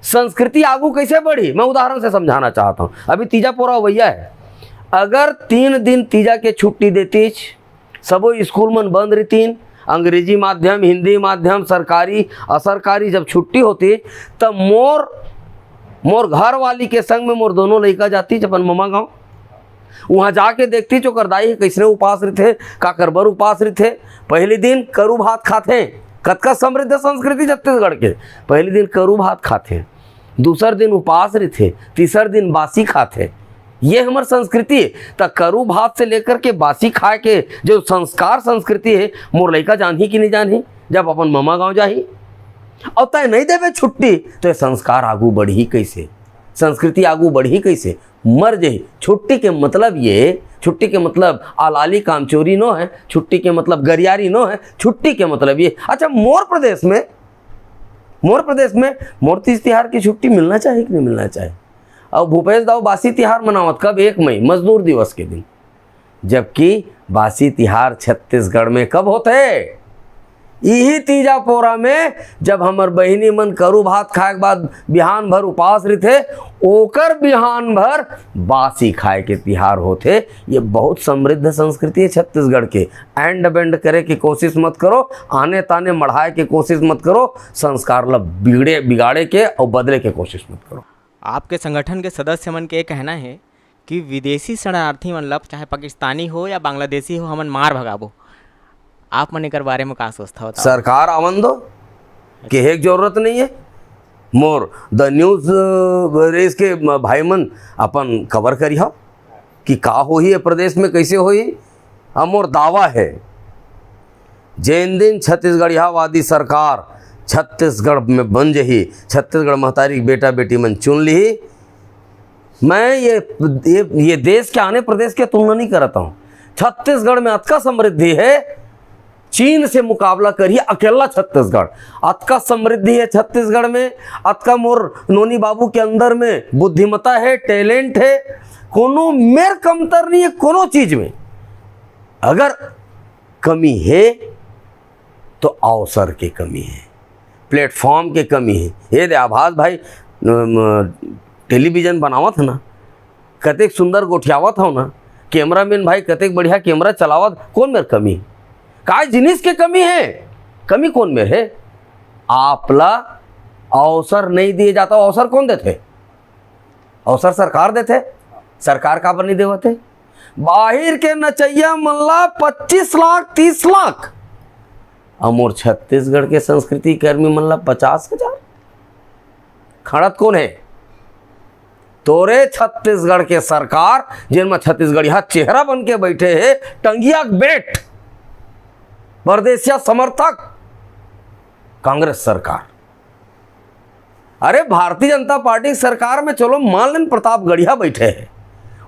संस्कृति आगू कैसे बढ़ी? मैं उदाहरण से समझाना चाहता हूँ। अभी तीजा पोरा अवैया है, अगर तीन दिन तीजा के छुट्टी देतीच, सबो स्कूल मन बंद रहितीन, अंग्रेजी माध्यम, हिंदी माध्यम, सरकारी, असरकारी जब छुट्टी होती, तब मोर, मोर घर वाली के संग में मोर दोनों लइका जातीच अपन ममा गाँव। उहाँ जाके देखतीच ओकर दाई ह कइसने उपास रहिथे, काकर बर उपास रहिथे। पहिली दिन करू भात खाथे, कतका समृद्ध संस्कृति छत्तीसगढ़ के। पहिली दिन करू भात खाथे, दूसर दिन उपास रहिथे, तीसर दिन बासी खाथे। ये हमर संस्कृति हे। त करू भात से लेकर के बासी खाए के जो संस्कार संस्कृति हे, मोर लइका जानही कि नहीं जानही, जब अपन ममा गाँव जाही? अउ तैं नहीं देबे छुट्टी, तो ये संस्कार आगू बढ़ही कैसे? संस्कृति आगू बढ़ही कैसे? मर जाही। छुट्टी के मतलब ये, छुट्टी के मतलब आलाली कामचोरी नो है, छुट्टी के मतलब गरियारी नो है। छुट्टी के मतलब ये, अच्छा, मोर प्रदेश में, मोर प्रदेश में मोर तीज तिहार की छुट्टी मिलना चाहिए कि नहीं मिलना चाहिए? और भूपेश दाऊ बासी तिहार मनावत कब? एक मई, मजदूर दिवस के दिन। जबकि बासी तिहार छत्तीसगढ़ में कब होथे? इही तीजा पोरा में, जब हमर बहिनी मन करू भात खाए के बाद बिहान भर उपास रहिथे, ओकर बिहान भर बासी खाए के तिहार होथे। ये बहुत समृद्ध संस्कृति है छत्तीसगढ़ के। एंड बेंड करे के कोशिश मत करो, आने ताने मढ़ाए के कोशिश मत करो, संस्कार ला बिगड़े, बिगाड़े के और बदले के कोशिश मत करो। आपके संगठन के सदस्य मन के कहना है कि विदेशी शरणार्थी मन ला, चाहे पाकिस्तानी हो या बांग्लादेशी हो, हमन मार भगाबो। आप मन एकर बारे में का सोचथव? बताओ। सरकार आवन दो, कहे के जरूरत नहीं है। मोर द न्यूज रेस के भाई मन अपन कवर करिहा कि का होही ये प्रदेश में, कैसे होही। अब मोर दावा है, जेन दिन छत्तीसगढ़ियावादी सरकार छत्तीसगढ़ में बन जही, छत्तीसगढ़ महतारी के बेटा बेटी मन चुन लिही, मैं ये, ये, ये देश के आने प्रदेश के तुलना नहीं करता हूँ। छत्तीसगढ़ में अतका समृद्धि है, चीन से मुकाबला करिए अकेला छत्तीसगढ़। अतका समृद्धि है छत्तीसगढ़ में, अतका मोर नोनी बाबू के अंदर में बुद्धिमता है, टैलेंट है, कोनो मेर कमतर नहीं है कोनो चीज में। अगर कमी है तो अवसर के कमी है, प्लेटफॉर्म के कमी है। ये दे आभास भाई, टेलीविजन बनावत है ना, कतेक सुंदर गोठियावत हो ना, कैमरामैन भाई कतेक बढ़िया कैमरा चलावत, कौन मेर कमी? काय जिनिस के कमी है? कमी कौन मेर है? आपला अवसर नहीं दिए जाता। अवसर कौन देथे? अवसर सरकार देथे। सरकार काबर नहीं देवत है? बाहिर के नचैया मन ला पच्चीस लाख, तीस लाख, अउ मोर छत्तीसगढ़ के संस्कृति कर्मी मन ला पचास हजार। खड़त कौन है? तोरे छत्तीसगढ़ के सरकार, जेन म छत्तीसगढ़िया चेहरा बन के बैठे हे, टंगिया के बेट, परदेसिया समर्थक, कांग्रेस सरकार। अरे, भारतीय जनता पार्टी सरकार में चलो मान लेन प्रतापगढ़िया बैठे हे,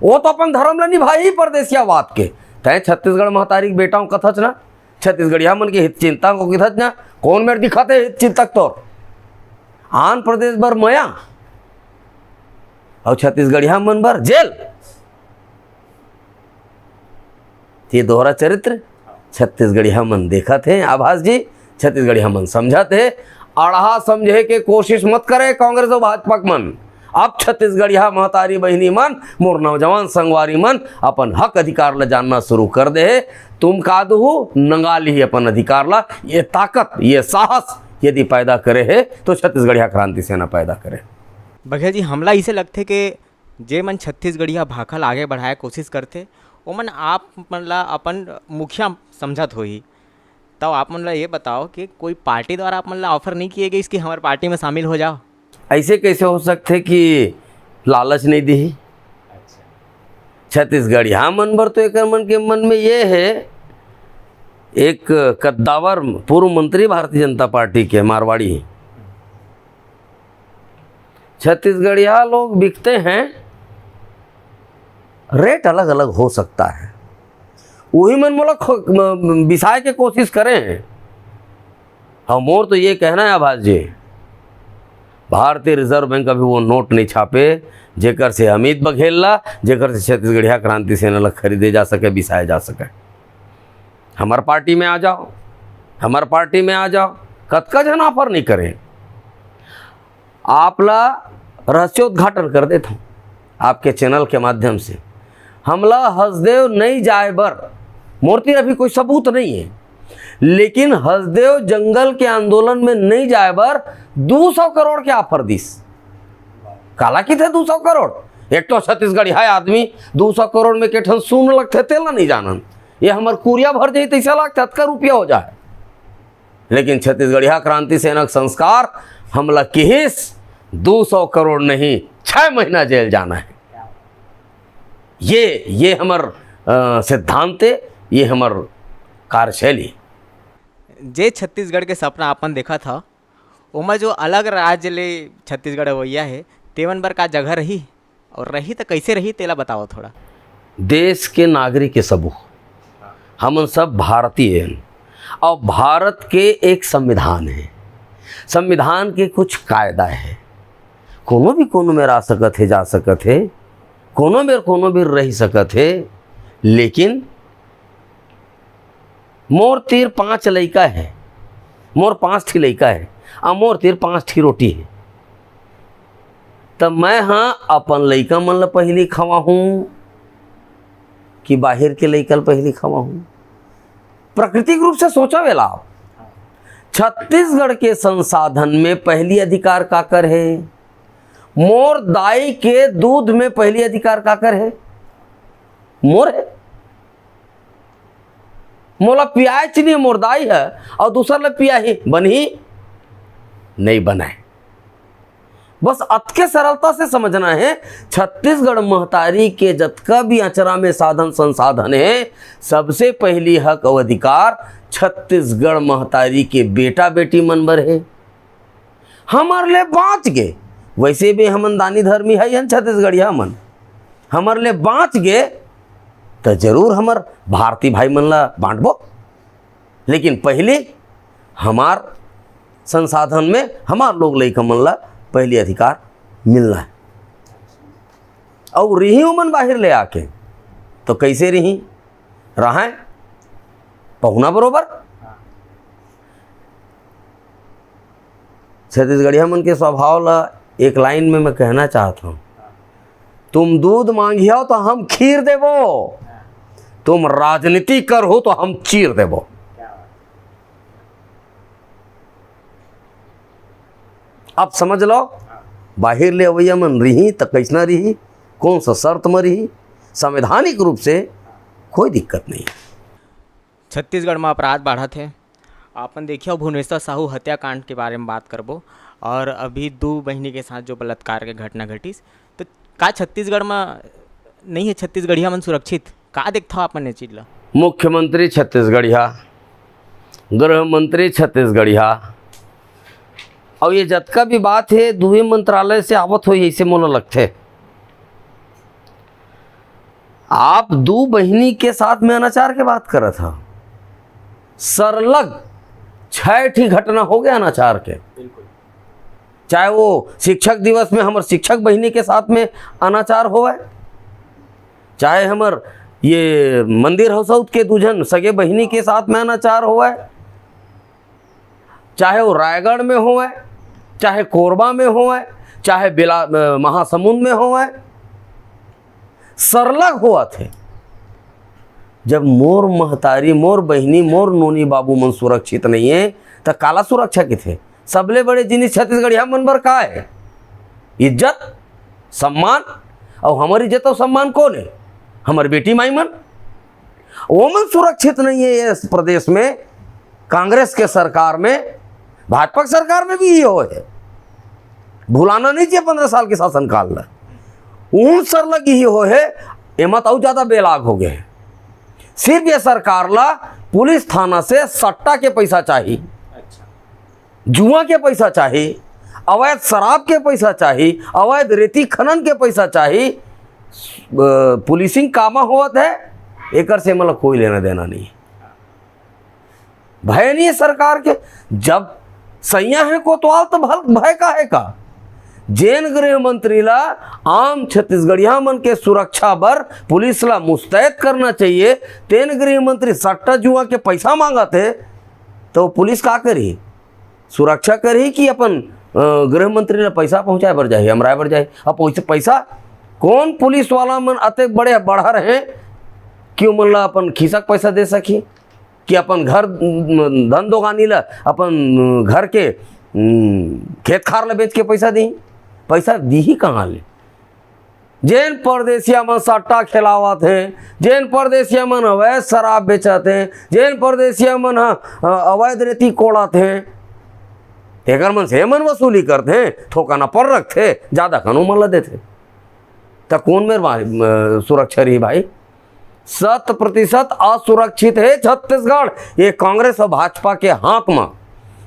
वो तो अपन धर्म ला निभाही ही परदेसियावाद के। तय छत्तीसगढ़ महतारी के बेटा हूँ कथच ना, छत्तीसगढ़िया मन के हित चिंता को किथच ना, कौन मेर दिखाते हित चिंतक तोर? आन प्रदेश बर मया और छत्तीसगढ़िया मन बर जेल। ये दोहरा चरित्र छत्तीसगढ़िया मन देखत हे आभास जी, छत्तीसगढ़िया मन समझत हे। अड़हा समझे के कोशिश मत करे कांग्रेस और भाजपा के मन। अब छत्तीसगढ़िया महतारी बहिनी मन, मोर नौजवान संगवारी मन अपन हक अधिकार ला जानना शुरू कर दे हे। तुम का दुहू नंगा ली अपन अधिकार ला। ये ताकत, ये साहस यदि पैदा करे हे तो छत्तीसगढ़िया क्रांति सेना पैदा करे। बघेल जी, हमला इसे लगथे कि जे मन छत्तीसगढ़िया भाखा ल आगे बढ़ाए कोशिश करथे, ओमन आप मन ला अपन मुखिया समझत होही। तब आप मन ला ये बताओ कि कोई पार्टी द्वारा आप मन ला ऑफर नहीं किए गइस कि हमारे पार्टी में शामिल हो जाओ? ऐसे कैसे हो सकथे कि लालच नहीं दिही? छत्तीसगढ़िया मन बर तो एकर मन के मन में ये है, एक कद्दावर पूर्व मंत्री भारतीय जनता पार्टी के मारवाड़ी, छत्तीसगढ़िया लोग बिकते हैं, रेट अलग अलग हो सकता है, वही मन मोला खो- म- बिसाए के कोशिश करे हैं। हाँ, मोर तो ये कहना है आभास जी, भारतीय रिजर्व बैंक अभी वो नोट नहीं छापे जेकर से अमित बघेल ला, जेकर से छत्तीसगढ़िया क्रांति सेना ला खरीदे जा सके, बिसाए जा सके। हमार पार्टी में आ जाओ, हमार पार्टी में आ जाओ। कतका झन ऑफर नहीं करे। आप ला रहस्योद्घाटन कर देता हूँ आपके चैनल के माध्यम से। हमला हसदेव नहीं जाए बर, मोर तीर अभी कोई सबूत नहीं है, लेकिन हसदेव जंगल के आंदोलन में नहीं जाए बर दो सौ करोड़ के ऑफर दिस। काला किथे दो सौ करोड़? एक तो छत्तीसगढ़िया आदमी दो सौ करोड़ में के ठन सुन लगथे, तेला नहीं जानन। ये हमर कुरिया भर जाई तैसा लगथे, अतका रुपया हो जाए। लेकिन छत्तीसगढ़िया क्रांति सेना के संस्कार हमला किहिस, दो सौ करोड़ नहीं, छह महीना जेल जाना है। ये ये हमर अ, सिद्धांत है, ये हमर कार्यशैली। जे छत्तीसगढ़ के सपना अपन देखत ह, ओमा जो अलग राज्य ले छत्तीसगढ़ अवैया हे, तेमन बर का जगह रही और रही त कैसे रही, तेला बताओ थोड़ा। देश के नागरिक हे सबो, हमन सब भारतीय हन। अउ भारत के एक संविधान हे, संविधान के कुछ कायदा हे। कोनो भी कोनो मेर आ सकत हे, जा सकत हे, कोनो मेर कोनो भी रह सकत हे, लेकिन मोर तीर पांच लइका हे, मोर पांच ठी लइका हे, अउ मोर तीर पांच ठी रोटी हे, त मैं ह अपन लइका मन ल पहिली खवाहूं कि बाहिर के लइका ल पहिली खवाहूं? प्राकृतिक रूप से सोचा वेला आप, छत्तीसगढ़ के संसाधन में पहिली अधिकार काकर हे? मोर दाई के दूध में पहिली अधिकार काकर हे? मोर हे। मोला पियाए च नहीं मोर दाई ह, अउ दूसर ल पियाही, बनही? नहीं बनय। बस अतके सरलता से समझना हे, छत्तीसगढ़ महतारी के जतका भी अचरा में साधन संसाधन हे, सबसे पहिली हक अउ अधिकार छत्तीसगढ़ महतारी के बेटा बेटी मन बर हे। हमर ले बांच गे, वइसे भी हमन दानी धर्मी हई हन छत्तीसगढ़िया मन, हमर ले बांच गे, त जरूर हमर भारती भाई मन ला बांटबो, लेकिन पहिली हमार संसाधन में हमार लोग लइका मन ला पहिली अधिकार मिलना हे। अउ रिही ओमन बाहिर ले आके, तो कइसे रिही? राहय पहुना बरोबर। छत्तीसगढ़िया मन के स्वभाव ला एक लाइन में मैं कहना चाहत हूं, तुम दूध मांगियो तो हम खीर देबो, तुम राजनीति करहू तो हम चीर देबो। अब समझ लो, बाहिर ले अवैया मन रिही त कइसना रिही, कौन सा शर्त म रिही, संवैधानिक रूप से कोई दिक्कत नहीं। छत्तीसगढ़ म अपराध बाढ़त हे। अपन देखियो भुवनेश्वर साहू हत्याकांड के बारे में बात करबो, और अभी दू बहिनी के साथ जो बलात्कार के घटना घटिस, तो का छत्तीसगढ़ म नहीं हे छत्तीसगढ़िया मन सुरक्षित? का देखथव अपन ये चीज ला? मुख्यमंत्री छत्तीसगढ़िया, गृह मंत्री छत्तीसगढ़िया, अउ ये जतका भी बात हे दुए मंत्रालय से आवत होही, अइसे मोला लगथे। आप दू बहिनी के साथ में अनाचार के बात करत हव, सरलग छह ठी घटना हो गया अनाचार के। बिल्कुल। चाहे वो शिक्षक दिवस में हमर शिक्षक बहिनी के साथ में अनाचार होवय, चाहे हमर ये मंदिर हौसौत के दू झन सगे बहिनी के साथ में अनाचार होवय, चाहे वो रायगढ़ में होवय, चाहे कोरबा में होवय, चाहे बिला-, अ, महासमुंद में होवय, सरलग होवत हे। जब मोर महतारी, मोर बहिनी, मोर नोनी बाबू मन सुरक्षित नहीं हे, त काला सुरक्षा किथे? सबले बड़े जिनिस छत्तीसगढ़िया मन बर का हे? इज्जत, सम्मान। अउ हमर इज्जत अउ सम्मान कौन हे? हमर बेटी माई मन। ओमन सुरक्षित नहीं हे इस प्रदेश में, कांग्रेस के सरकार में, भाजपा के सरकार में भी ये होय हे। भुलाना नहीं चाहिए पंद्रह साल के शासनकाल ला। उन सरलग ये होय हे, एमा त अउ ज्यादा बेलाग हो गए हे। सिर्फ ये सरकार ला पुलिस थाना से सट्टा के पैसा चाहिए, अच्छा। जुआ के पैसा चाहिए, अवैध शराब के पैसा चाहिए, अवैध रेती खनन के पैसा चाहिए। अ, पुलिसिंग कामा होवत हे, एकर से मतलब कोई लेना देना नहीं। भय नहीं हे सरकार के। जब सैया हे कोतवाल, तो भल-, भय का हे का? जेन गृह मंत्री ला आम छत्तीसगढ़िया मन के सुरक्षा बर पुलिस ला मुस्तैद करना चाहिए, तेन गृह मंत्री सट्टा जुआ के पैसा मांगत हे, तो पुलिस का करही? सुरक्षा करही कि अपन, अ, गृह मंत्री ला पैसा पहुंचाए बर जाही, अमराए बर जाही? अब पैसा, पैसा कौन पुलिस वाला मन अतेक बड़े बढ़ा रहे कि ओमन ला अपन खिसक पैसा दे सकही? कि अपन घर, धन दोगानी ला, अपन घर के, उम, खेत खार ला बेच के पैसा दिही? पैसा दिही कहाँ ले? जेन परदेसिया मन सट्टा खेलावत हे, जेन परदेसिया मन अवैध शराब बेचत हे, जेन परदेसिया मन ह, अ, अवैध रेती कोड़त हे, तेकर मन से मन वसूली करत हे, थोकन अपन रखथे, जादा कन ओमन ला देथे। त कोन मेर बा-, अ, सुरक्षा रही भाई? शत प्रतिशत असुरक्षित हे छत्तीसगढ़, ये कांग्रेस अउ भाजपा के हाथ म।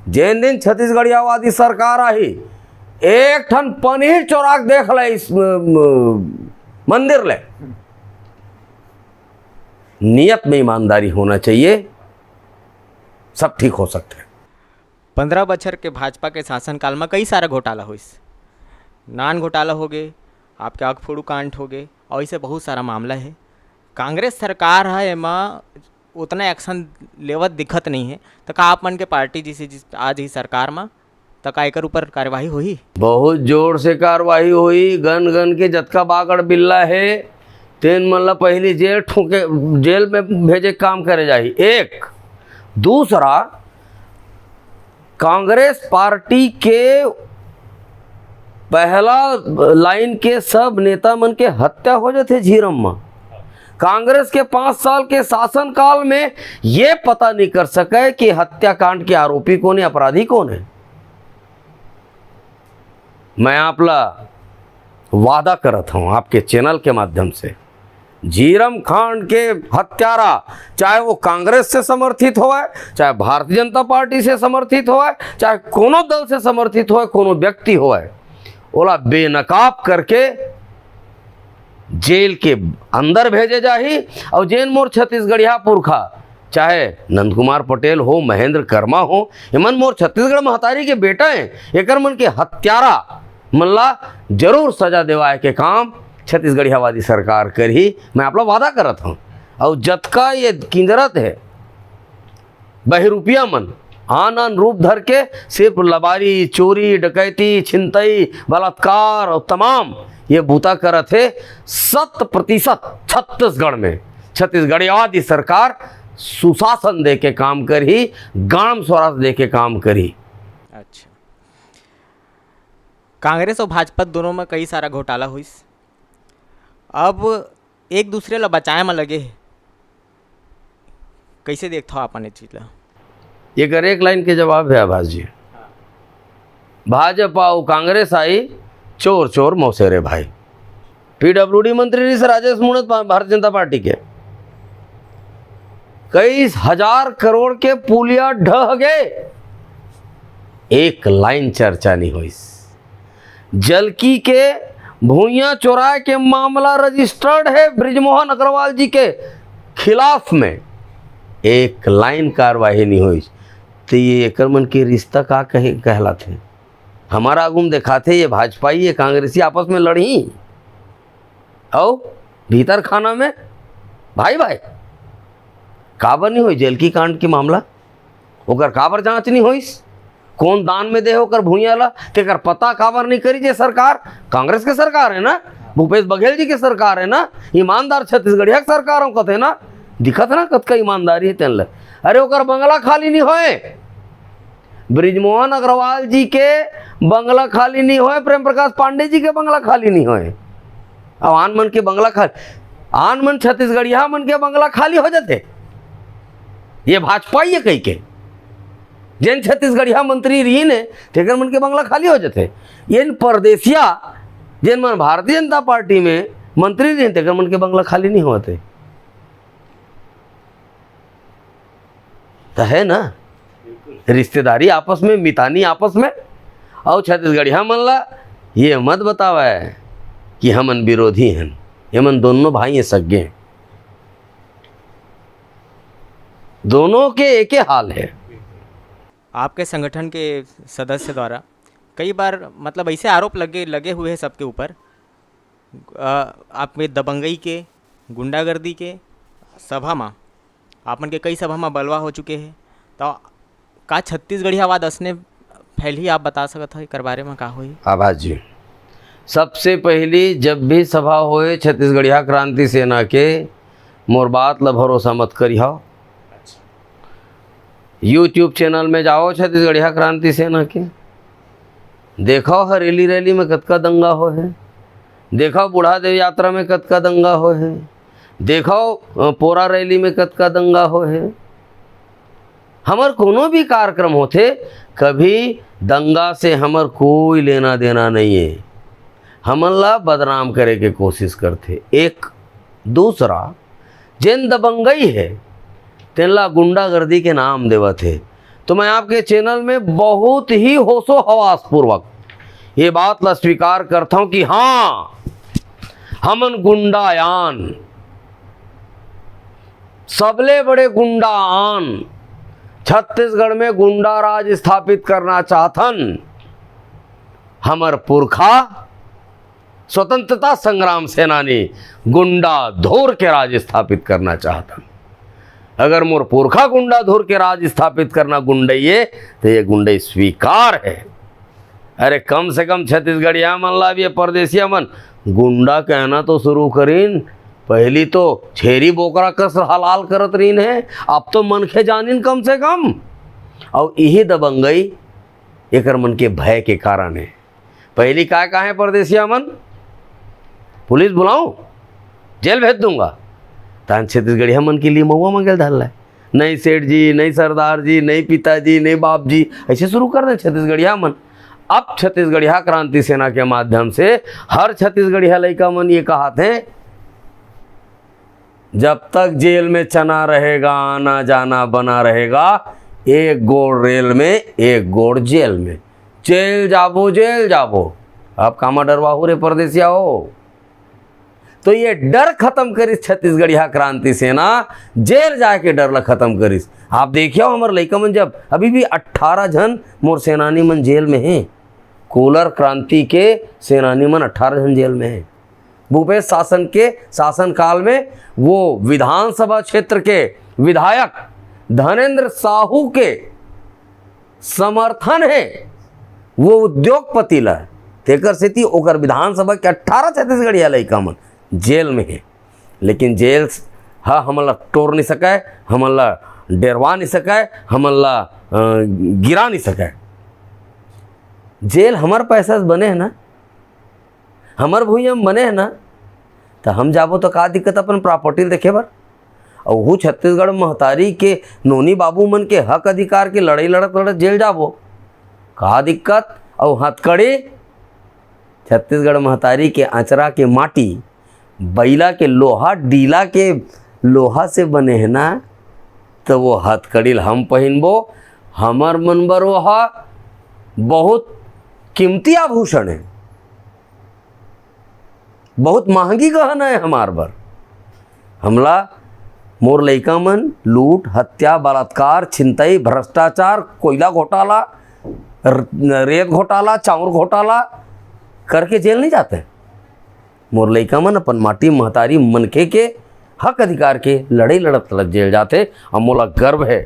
जेन दिन छत्तीसगढ़ियावादी सरकार आही, एक ठन पनीर चोरा के देख ले इस, म, म, मंदिर ले। नियत में ईमानदारी होना चाहिए, सब ठीक हो सकता है। पंद्रह बछर के भाजपा के शासनकाल म कई सारा घोटाला होइस, नान घोटाला होगे, आपके अगफोड़ू कांड होगे, अउ अइसे बहुत सारा मामला हे। कांग्रेस सरकार ह एमा ओतना एक्शन लेवत दिखत नइ हे, त का आप मन के पार्टी जिसे जिस आज ही सरकार म, त का एकर ऊपर कार्यवाही होही? बहुत जोर से कार्यवाही होही। गन गन के जतका बागड़ बिल्ला हे, तेन मन ला पहिली जेल ठोके, जेल में भेजे के काम करे जाही। एक। दूसरा, कांग्रेस पार्टी के पहला लाइन के सब नेता मन के हत्या हो जाथे झीरम म। कांग्रेस के पाँच साल के शासनकाल में ये पता नहीं कर सके कि हत्याकांड के आरोपी कौन है, अपराधी कौन है। मैं आप ला वादा करत हूं आपके चैनल के माध्यम से, झीरम कांड के हत्यारा, चाहे वो कांग्रेस से समर्थित होवय, चाहे भारतीय जनता पार्टी से समर्थित होवय, चाहे कोनो दल से समर्थित होवय, कोनो व्यक्ति होवय, ओला बेनकाब करके जेल के अंदर भेजे जाही। और जेन मोर छत्तीसगढ़िया पुरखा, चाहे नंद कुमार पटेल हो, महेंद्र कर्मा हो, एमन मोर छत्तीसगढ़ महतारी के बेटा हैं, एकर मन के हत्यारा मन ला जरूर सजा देवाए के काम छत्तीसगढ़ियावादी सरकार करही, मैं आप ला वादा करत हूँ। और जतका ये किंजरत है बहिरुपिया मन, आन आन रूप धर के सिर्फ लबारी, चोरी, डकैती, छिनतई, बलात्कार और तमाम ये बूता करत हे, शत प्रतिशत छत्तीसगढ़ में छत्तीसगढ़ियावादी सरकार सुशासन दे के काम करही, ग्राम स्वराज दे के काम करही। अच्छा, कांग्रेस और भाजपा दोनों में कई सारा घोटाला होइस, अब एक दूसरे ला बचाए में लगे हे, कैसे देखथव अपन ये चीज ला? एकर एक लाइन के जवाब है आभास जी, भाजपा अउ कांग्रेस आई, चोर चोर मौसेरे भाई। पीडब्ल्यूडी मंत्री रहिस राजेश मूणत पा-, भारतीय जनता पार्टी के, कई हजार करोड़ के पुलिया ढह गए, एक लाइन चर्चा नहीं होइस। जलकी के भुइयां चोराए के मामला रजिस्टर्ड है बृजमोहन अग्रवाल जी के खिलाफ में, एक लाइन कार्यवाही नहीं होइस। तो ये एकर मन के रिश्ता का कहे कहलाथे? हमारा आगू में देखाथे ये भाजपाई, ये कांग्रेसी आपस में लड़ही, अउ भीतर खाना में भाई भाई। काबर नहीं होई जलकी कांड के मामला? ओकर काबर जांच नहीं होइस? कौन दान में दे ओकर भुइयां ला, तेकर पता काबर नहीं करी? जे सरकार कांग्रेस के सरकार है ना, भूपेश बघेल जी के सरकार है ना, ईमानदार छत्तीसगढ़िया के सरकार हो कथे ना, दिखत ना कतका ईमानदारी है तेन ला। अरे ओकर बंगला खाली नहीं होए, बृजमोहन अग्रवाल जी के बंगला खाली नहीं होए, प्रेम प्रकाश पांडे जी के बंगला खाली नहीं होए। अब आन मन के बंगला खाली, आन मन छत्तीसगढ़िया मन के बंगला खाली हो जाथे, ये भाजपाई है कही के। जेन छत्तीसगढ़िया मंत्री रहिन हे, तेकर मन के बंगला खाली हो जाथे। इन परदेसिया, जेन मन भारतीय जनता पार्टी में मंत्री रहिन, तेकर मन के बंगला खाली नहीं होते। तो है ना, रिश्तेदारी आपस में, मितानी आपस में। और छत्तीसगढ़िया मन ला ये मत बतावे कि हमन विरोधी हैं, हमन दोनों भाई हैं, सगे हैं। दोनों के एके हाल है। आपके संगठन के सदस्य द्वारा कई बार, मतलब, ऐसे आरोप लगे, लगे हुए हैं सबके ऊपर, अ, आप में दबंगई के, गुंडागर्दी के सभा मा, आप मन के कई सभा मा बलवा हो चुके हैं, तो का छत्तीसगढ़ियावाद असने फैलही? आप बता सकत हो एकर बारे में का होही? आभास जी, सबसे पहली जब भी सभा होए छत्तीसगढ़िया क्रांति सेना के, मोर बात ला भरोसा मत करिहव। YouTube चैनल में जाओ छत्तीसगढ़िया क्रांति सेना के, देखो हर रैली, रैली में कतका दंगा हो है, देखो बूढ़ा देव यात्रा में कतका दंगा हो है, देखो, अ, पोरा रैली में कतका दंगा हो है। हमर कोनो भी कार्यक्रम होथे, कभी दंगा से हमर कोई लेना देना नहीं है। हमन ला बदनाम करे के कोशिश करथे। एक दूसरा जेन दबंगई है, तेन ला गुंडागर्दी के नाम देवत है। तो मैं आपके चैनल में बहुत ही होशो हवास पूर्वक ये बात ला स्वीकार करता हूं कि हाँ, हमन गुंडायान, सबले बड़े गुंडा आन, छत्तीसगढ़ में गुंडा राज स्थापित करना चाहथन। हमर पुरखा स्वतंत्रता संग्राम सेनानी गुंडा धुर के राज स्थापित करना चाहथन। अगर मोर पुरखा गुंडा धुर के राज स्थापित करना गुंडई ए, तो ये गुंडई स्वीकार है। अरे, कम से कम छत्तीसगढ़िया मन ला भी ये परदेसिया मन गुंडा कहना तो शुरू करिन। पहली तो छेरी बोकरा कस हलाल करत रहिन है, अब तो मनखे जानिन कम से कम। अउ इही दबंगई एकर मन के भय के कारण है। पहली काय काहे परदेसिया मन, पुलिस बुलाऊं, जेल भेज दूंगा। तहन छत्तीसगढ़िया मन के लिए मऊआ मंगल धर ला, नहीं सेठ जी, नहीं सरदार जी, नहीं पिताजी, नहीं बाप जी, ऐसे शुरू कर दे छत्तीसगढ़िया मन। अब छत्तीसगढ़िया क्रांति सेना के माध्यम से हर छत्तीसगढ़िया लइका मन ये कहाथे, जब तक जेल में चना रहेगा, आना जाना बना रहेगा, एक गोड़ रेल में, एक गोड़ जेल में। जेल जाबो, जेल जाबो। अब कामा डरवाहू रे परदेसिया हो। तो ये डर खत्म करिस छत्तीसगढ़िया क्रांति सेना, जेल जाए के डर ला खत्म करिस। आप देखियो, हमर लइका मन जब अभी भी अट्ठारह झन मोर सेनानी मन जेल में हैं। कोलर क्रांति के सेनानी मन अट्ठारह झन जेल में हैं। भूपेश शासन के शासनकाल में वो विधानसभा क्षेत्र के विधायक धनेंद्र साहू के समर्थन है वो उद्योगपति ला, तेकर सेती ओकर विधानसभा के अट्ठारह छत्तीसगढ़िया लइका मन जेल में है। लेकिन जेल ह हमन ला टोर नहीं सकय, हमन ला डेरवा नहीं सकय, हमन ला, अ, गिरा नहीं सकय। जेल हमर पैसा से बने है ना, हमर भुइयां में बने है ना, त हम जाबो तो का दिक्कत अपन प्रॉपर्टी देखे बर? अउ ओहू छत्तीसगढ़ महतारी के नोनी बाबू मन के हक अधिकार के लड़ाई लड़त लड़त जेल जाबो, का दिक्कत? अउ हथकड़ी, छत्तीसगढ़ महतारी के अचरा के माटी, बइला के लोहा, डीला के लोहा से बने है ना, तो वो हथकड़ी ल हम पहिनबो, हमर मन बर वो हा बहुत कीमती आभूषण है, बहुत महंगी गहना है हमार बर। हमला, मोर लइका मन लूट, हत्या, बलात्कार, छिनतई, भ्रष्टाचार, कोयला घोटाला, र-, रेत घोटाला, चाउर घोटाला करके जेल नहीं जाते। मोर लइका मन अपन माटी महतारी मनखे के हक अधिकार के लड़ई लड़त लड़त जेल जाथे। अउ मोला गर्व है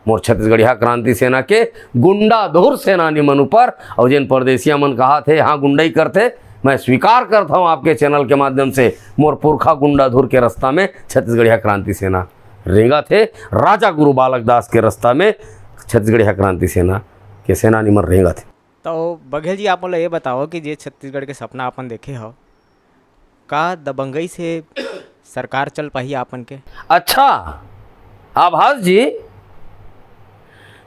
मोर छत्तीसगढ़िया क्रांति सेना के गुंडा धुर सेनानी मन ऊपर। अउ जेन परदेसिया मन कहाथे, हाँ, गुंडई करथे, मैं स्वीकार करता हूँ आपके चैनल के माध्यम से, मोर पुरखा गुंडा धुर के रास्ता में छत्तीसगढ़िया क्रांति सेना रेंगत हे, राजा गुरु बालक दास के रास्ता में छत्तीसगढ़िया क्रांति सेना के सेनानी मन रेंगत हे। तो बघेल जी, आप मोला ये बताओ कि जे छत्तीसगढ़ के सपना अपन देखे हो, का दबंगई से सरकार चल पाही आपन के? अच्छा आभास जी,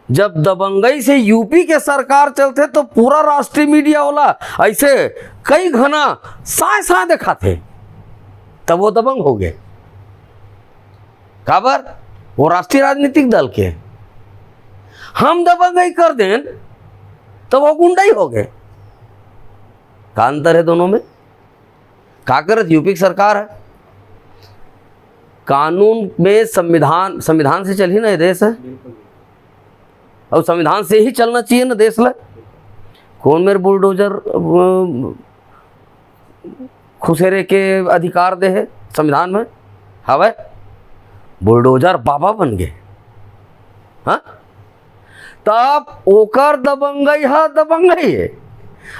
जब दबंगई से यूपी के सरकार चलथे तो पूरा राष्ट्रीय मीडिया वाला ऐसे कई घना साय साय दिखाथे, तब वो दबंग हो गए। काबर? वो राष्ट्रीय राजनीतिक दल के। हम दबंगई कर देन तो वो गुंडई हो गए। का अंतर है दोनों में? का करत यूपी की सरकार है? कानून में संविधान, संविधान से चलही ना ये देश है, और संविधान से ही चलना चाहिए ना देश ला। कौन मेर बुलडोजर, अ, खुसेरे के अधिकार दे है संविधान में? हवय, बुलडोजर बाबा बन गए। हाँ, तब ओकर दबंगई हा दबंगई है।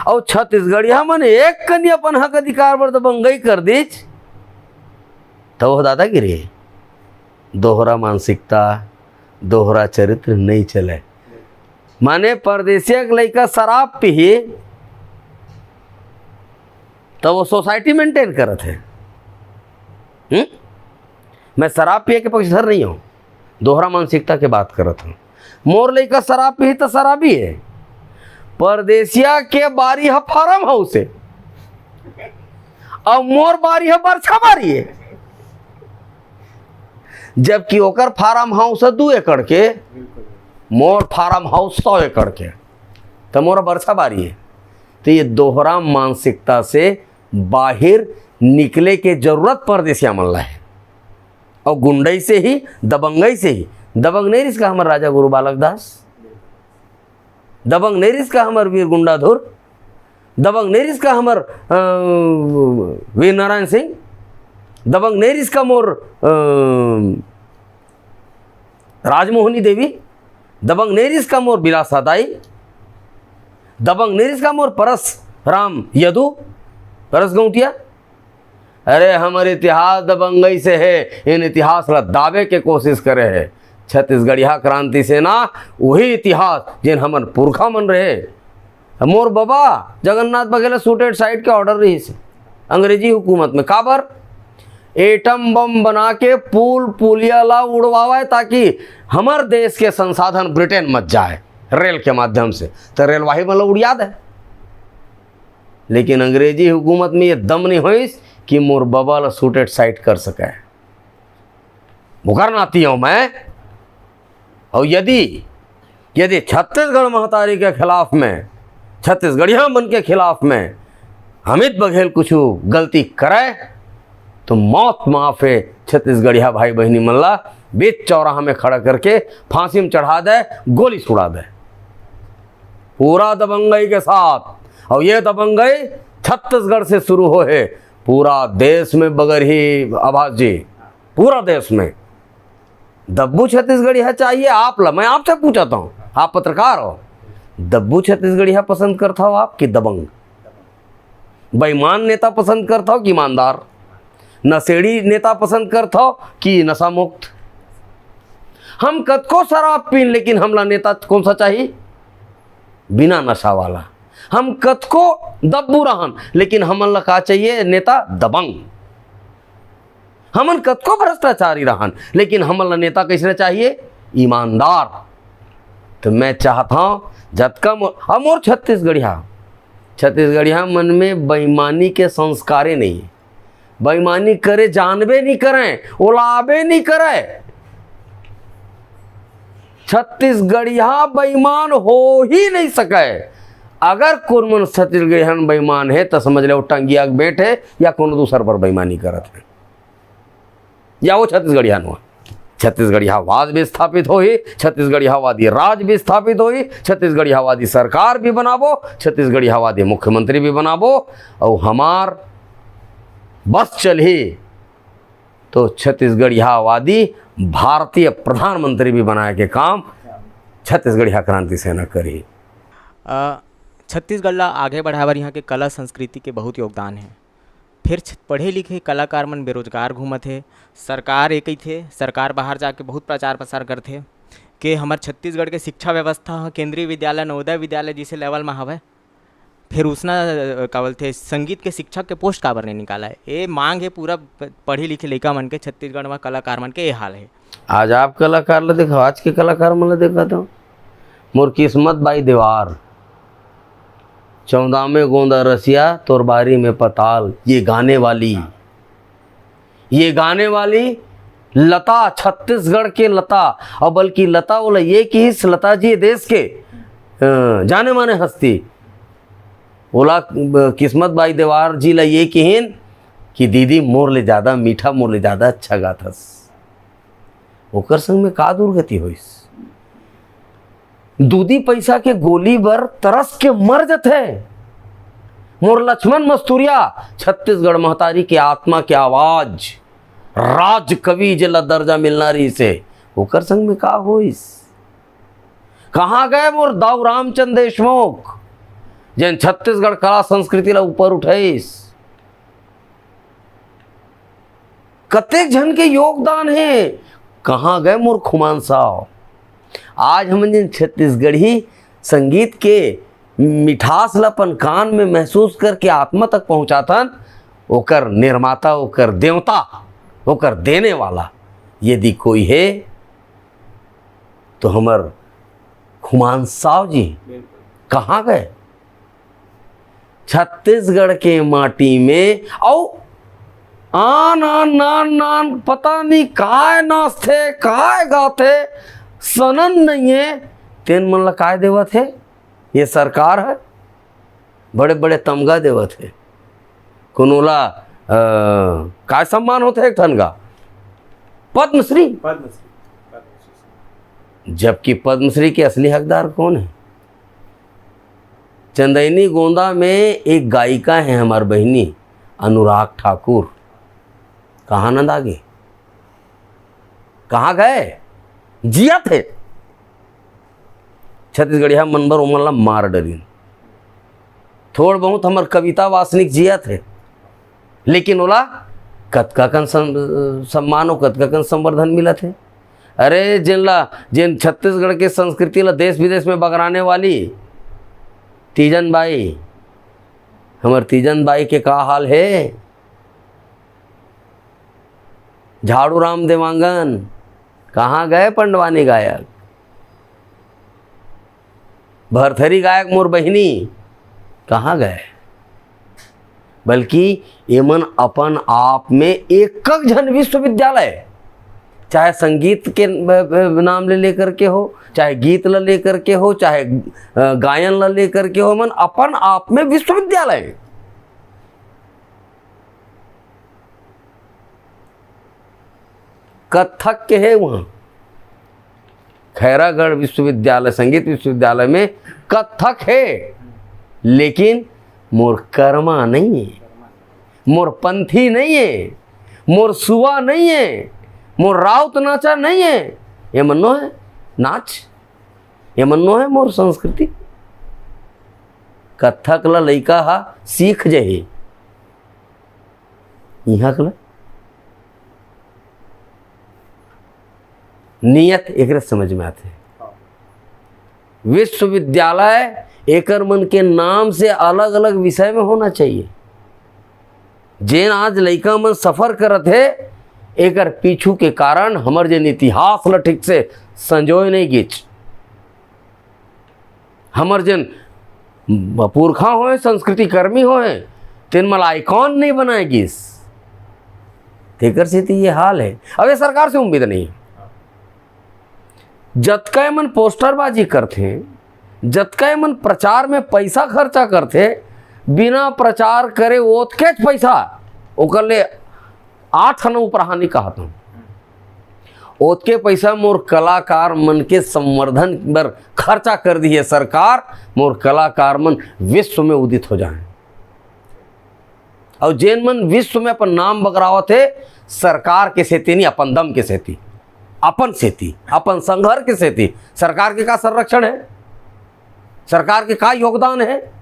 और छत्तीसगढ़िया मन एक कनी अपन हक अधिकार पर दबंगई कर दीच, तो वो दादागिरी है। दोहरा मानसिकता, दोहरा चरित्र नहीं चले। माने परदेसिया के लइका शराब पीही, तो वो सोसाइटी मेंटेन करत है। हम्म? मैं शराब पिए के पक्षधर नहीं हूँ, दोहरा मानसिकता के बात करत हूँ। मोर लइका शराब पीही तो शराबी है। परदेसिया के बारी ह फार्म हाउस है, और मोर बारी ह बरछा बारी है। जबकि ओकर फार्म हाउस है दू एकड़ के, मोर फार्म हाउस सौ एकड़ के, तो मोर बरछा बारी है। तो ये दोहरा मानसिकता से बाहर निकले के जरूरत परदेसिया मन ला है। अउ गुंडई से ही, दबंगई से ही। दबंग नहीं रिस का हमर राजा गुरु बालक दास? दबंग नहीं रिस का हमर वीर गुंडाधुर? दबंग नहीं रिस का हमर, अ, वीर नारायण सिंह? दबंग नहीं रिस का मोर, अ, राजमोहनी देवी? दबंग नहीं रिस का मोर बिलासा दाई? दबंग नहीं रिस का मोर परस राम यदु, परस गौटिया? अरे, हमर इतिहास दबंगई से हे, इन इतिहास ला दाबे के कोशिश करे हे। छत्तीसगढ़िया क्रांति सेना, वही इतिहास जेन हमन पुरखा मन रहे। मोर बबा जगन्नाथ बघेल सूटेड साइड के ऑर्डर रहिस हे अंग्रेजी हुकूमत में। काबर? एटम बम बना के पुल पुलिया ला उड़वावे, ताकि हमर देश के संसाधन ब्रिटेन मत जाए रेल के माध्यम से, तो रेलवाही मन ला उड़िया दे। लेकिन अंग्रेजी हुकूमत में ये दम नहीं होइस कि मोर बबा ला सूटेड साइड कर सके। ओकर नाती हूँ मैं। और यदि, यदि छत्तीसगढ़ महतारी के खिलाफ में, छत्तीसगढ़िया मन के खिलाफ में अमित बघेल कुछ गलती करे, तो मौत माफ हे छत्तीसगढ़िया भाई बहिनी मन ला। बीच चौराहा में खड़ा करके फांसी में चढ़ा दे, गोली सुड़ा दे, पूरा दबंगई के साथ। और ये दबंगई छत्तीसगढ़ से शुरू हो हे, पूरा देश में बगरही आभास जी, पूरा देश में। दब्बू छत्तीसगढ़िया चाहिए आप ला? मैं आपसे पूछता हूँ, आप पत्रकार हो, दब्बू छत्तीसगढ़िया पसंद करता हो आप कि दबंग? बेईमान नेता पसंद करता हो कि ईमानदार? नशेड़ी नेता पसंद करता हो कि नशा मुक्त? हम कतको शराब पीन, लेकिन हमला नेता कौन सा चाहिए? बिना नशा वाला। हम कतको दब्बू रहन, लेकिन हमन ला का चाहिए? नेता दबंग। हमन कतको भ्रष्टाचारी रहन, लेकिन हमन ला नेता कैसने चाहिए? ईमानदार। तो मैं चाहता हूँ, जतका मोर, अब मोर छत्तीसगढ़िया, छत्तीसगढ़िया मन में बेईमानी के संस्कारे नहीं हे। बेईमानी करे जानबे नहीं करे, ओला आबे नहीं करे। छत्तीसगढ़िया बेईमान हो ही नहीं सके। अगर कोनो मन छत्तीसगढ़िया बेईमान हे, तो समझ ले, वो टंगिया के बेट हे या कोनो दूसर पर बेईमानी करत हे, या वो छत्तीसगढ़िया नो। छत्तीसगढ़ियावाद भी स्थापित होही, छत्तीसगढ़ियावादी राज भी स्थापित होही, छत्तीसगढ़ियावादी सरकार भी बनाबो, छत्तीसगढ़ियावादी मुख्यमंत्री भी बनाबो, और हमार बस चलही तो छत्तीसगढ़ियावादी भारतीय प्रधानमंत्री भी बनाए के काम छत्तीसगढ़िया क्रांति सेना करही। अ, छत्तीसगढ़ ला आगे बढ़ाए बर यहाँ के कला संस्कृति के बहुत योगदान हे। फिर छ-, पढ़े लिखे कलाकार मन बेरोजगार घूमत हे। सरकार ये कहिथे, सरकार बाहर जाके बहुत प्रचार प्रसार करथे कि हमर छत्तीसगढ़ के शिक्षा व्यवस्था ह केंद्रीय विद्यालय, नवोदय विद्यालय जैसे लेवल म हवय। फिर उसना, अ, का बोलथे, संगीत के शिक्षक के पोस्ट काबर नहीं निकाला है? ये मांग है पूरा प-, पढ़े लिखे लइका मन के, छत्तीसगढ़ म कलाकार मन के ये हाल है। आज आप कलाकार ला देखो, आज के कलाकार मन ला देखा तो, मोर किस्मत बाई देवार, चौदामे गोंदा रसिया, तोर बारी में पताल, ये गाने वाली, ये गाने वाली लता, छत्तीसगढ़ के लता, और बल्कि लता ओला ये किहिस, लता जी देश के, अ, जाने माने हस्ती, ओला, अ, किस्मत बाई देवार जी ला ये किहिन कि दीदी मोर ले ज्यादा मीठा, मोर ले ज्यादा अच्छा गाथस। ओकर संग में का दुर्गति होइस? दूधी पैसा के गोली बर तरस के मर जथे। मोर लक्ष्मण मस्तुरिया, छत्तीसगढ़ महतारी के आत्मा के आवाज, राज कवि जेला दर्जा मिलना रहिसे, ओकर संग में का होइस? कहाँ गए मोर दाऊ रामचंद देशमुख, जेन छत्तीसगढ़ कला संस्कृति ला ऊपर उठाइस? कतेक झन के योगदान हे, कहाँ गए मोर खुमान साव? आज हमन जेन छत्तीसगढ़ी संगीत के मिठास ला अपन कान में महसूस करके आत्मा तक पहुंचाथन, ओकर निर्माता, ओकर देवता, ओकर देने वाला यदि कोई हे, तो हमर खुमान साव जी कहाँ गए? छत्तीसगढ़ के माटी में अउ आन आन नान नान पता नहीं काय नाचथे, काय गाथे, सनन नहीं है। तेन मन ला काय देवत है? ये सरकार है, बड़े बड़े तमगा देवत है। कोनो ला, अ, काय सम्मान होथे एक ठन का? पद्मश्री। पद्मश्री। जबकि पद्मश्री के असली हकदार कौन है? चंदैनी गोंदा में एक गायिका है हमार बहिनी अनुराग ठाकुर। कहाँ नंदा गे? कहाँ गए? जियत हे। छत्तीसगढ़िया मन बर ओमन ला मार डरिन। थोड़ बहुत हमर कविता वासनिक जियत हे, लेकिन ओला कतका कन सम-, सम्मान अउ कतका कन संवर्धन मिलत हे। अरे, जेन ला, जेन छत्तीसगढ़ के संस्कृति ला देश विदेश में बगराने वाली तीजन बाई, हमर तीजन बाई के का हाल हे? झाड़ू राम देवांगन, कहाँ गए पंडवानी गायक? भरथरी गायक मोर बहिनी, कहाँ गए? बल्कि एमन अपन आप में एक एक झन विश्वविद्यालय, चाहे संगीत के ब-, ब-, नाम ले लेकर के हो, चाहे गीत ला लेकर के हो, चाहे, अ, गायन ला लेकर के हो, एमन अपन आप में विश्वविद्यालय। कथक के हे वहाँ, खैरागढ़ विश्वविद्यालय, संगीत विश्वविद्यालय में कथक हे, लेकिन मोर कर्मा नहीं है, मोर पंथी नहीं है, मोर सुआ नहीं है, मोर राउत नाचा नहीं है। ये मन्नो है नाच, ये मन्नो है मोर संस्कृति। कथक ला लइका हा सीख जही, इहाँ के ला नियत एकरे समझ में आथे। विश्वविद्यालय एकर मन के नाम से अलग-अलग विषय में होना चाहिए। जेन आज लइका मन सफर करत हे, एकर पीछू के कारण हमर जेन इतिहास ल ठीक से संजोए नइ गिच। हमर जेन पुरखा होए, संस्कृति कर्मी होए, तेन मन ला icon नइ बनाए गिस। तेकर सेती ये हाल हे। अब ये सरकार से उम्मीद नहीं हे। जतका एमन पोस्टरबाजी करथे, जतका एमन प्रचार में पैसा खर्चा करथे, बिना प्रचार करे ओतकेच पैसा, ओकर ले आठ आना ऊपर हानि कहत हूँ, ओतके पैसा मोर कलाकार मन के संवर्धन बर खर्चा कर दिए सरकार, मोर कलाकार मन विश्व में उदित हो जाए। अउ जेन मन विश्व में अपन नाम बगरावत हे, सरकार के सेती नहीं, अपन दम के सेती, अपन सेती, अपन संघर के सेती। सरकार के का संरक्षण है? सरकार के का योगदान है?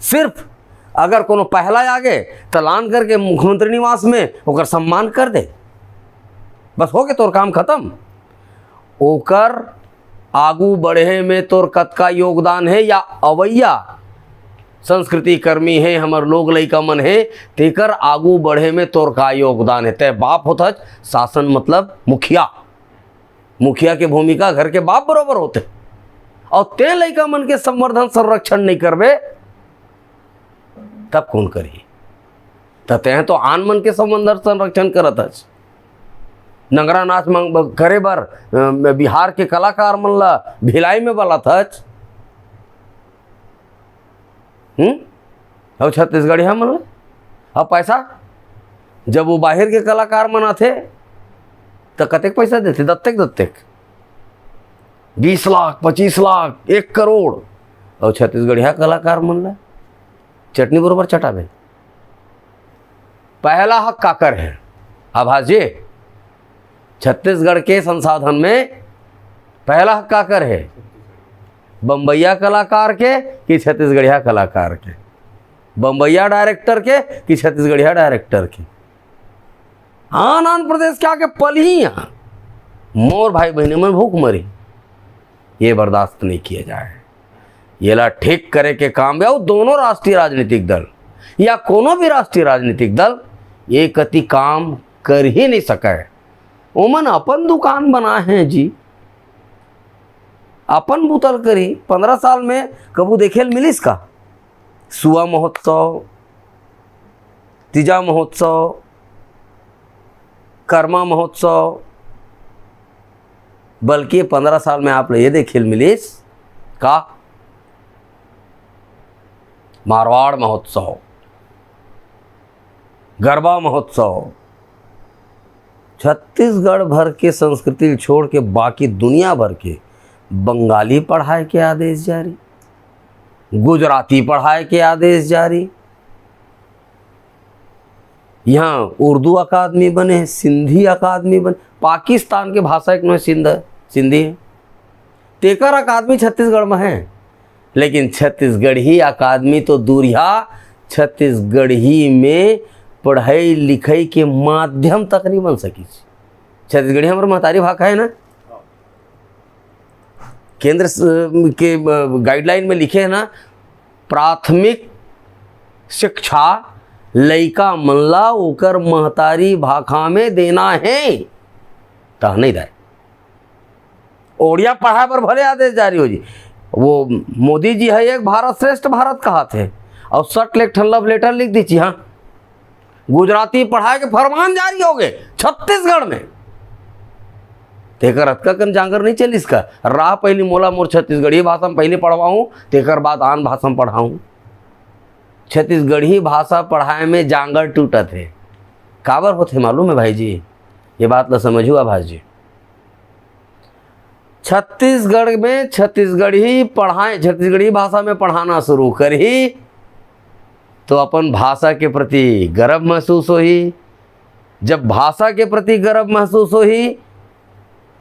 सिर्फ अगर कोनो पहला आगे, त लान करके मुख्यमंत्री निवास में ओकर सम्मान कर दे, बस हो गे तोर काम खत्म। ओकर आगू बढ़े में तोर कतका योगदान हे, या अवैया संस्कृति कर्मी हे, हमर लोग लइका मन हे, तेकर आगू बढ़े में तोर का योगदान हे? तै बाप होथच, शासन मतलब मुखिया, मुखिया के भूमिका घर के बाप बरोबर होथे। अउ तें लइका मन के संवर्धन संरक्षण नइ करबे, तब कोन करही? त तें तो आन मन के संवर्धन संरक्षण करत हच। नंगरा नाच मंग-, करे बर, अ, बिहार के कलाकार मन ला भिलाई में बलात हच। हम्म? अउ छत्तीसगढ़िया मन ला? अब पैसा, जब वो बाहिर के कलाकार मन आथे, त कतेक पैसा देथे? दत्तेक, दत्तेक। बीस लाख, पच्चीस लाख, एक करोड़। अउ छत्तीसगढ़िया कलाकार मन ला चटनी बरोबर चटाबे। पहला हक काकर हे? आभास जी, छत्तीसगढ़ के संसाधन में पहला हक काकर हे? बम्बईया कलाकार के कि छत्तीसगढ़िया कलाकार के? बम्बईया डायरेक्टर के कि छत्तीसगढ़िया डायरेक्टर के? आन आन प्रदेश के आके पलही यहाँ, मोर भाई बहिनी मन भूख मरी। ये बर्दाश्त नहीं किया जाए। येला ठीक करे के काम हे। अउ दोनों राष्ट्रीय राजनीतिक दल या कोनो भी राष्ट्रीय राजनीतिक दल ये कति काम कर ही नहीं सके। ओमन अपन दुकान बनाए हैं जी, अपन बुतल करी। पंद्रह साल में कभू देखे ल मिलिस का? सुआ महोत्सव, तीजा महोत्सव, करमा महोत्सव, बल्कि पंद्रह साल में आप ल ये देखे ल मिलिस का? मारवाड़ महोत्सव, गरबा महोत्सव, छत्तीसगढ़ भर के संस्कृति ल छोड़ के बाकी दुनिया भर के बंगाली पढ़ाए के आदेश जारी, गुजराती पढ़ाए के आदेश जारी। यहाँ उर्दू अकादमी बने हे, सिंधी अकादमी बने, पाकिस्तान के भाषा एक नोहे सिंध हे, सिंधी हे, तेकर अकादमी छत्तीसगढ़ में हे, लेकिन छत्तीसगढ़ी अकादमी तो दूरिहा, छत्तीसगढ़ी में पढ़ई लिखई के माध्यम तक नहीं बन सकिस। छत्तीसगढ़ी हमर महतारी भाखा हे ना, केंद्र स-, के, अ, गाइडलाइन में लिखे हे ना, प्राथमिक शिक्षा लइका मन ला ओकर महतारी भाखा में देना हे, त नहीं दे। ओड़िया पढ़ाए बर भले आदेश जारी हो जी, वो मोदी जी हे एक भारत श्रेष्ठ भारत कहत हे, अउ सट ले एक ठन love letter लिख दीची, हाँ, गुजराती पढ़ाए के फरमान जारी हो गए छत्तीसगढ़ में। तेकर अतका कन जांगर नहीं चलिस का? राह पहली मोला मोर छत्तीसगढ़ी भाषा में पहली पढ़वाऊँ, तेकर बाद आन भाषा में पढ़ाऊँ। छत्तीसगढ़ी भाषा पढ़ाए में जांगर टूटत हे। काबर होथे मालूम हे भाई जी? ये बात ला समझू आभास जी। छत्तीसगढ़ में छत्तीसगढ़ी पढ़ाए, छत्तीसगढ़ी भाषा में पढ़ाना शुरू करही, तो अपन भाषा के प्रति गर्व महसूस होही। जब भाषा के प्रति गर्व महसूस होही,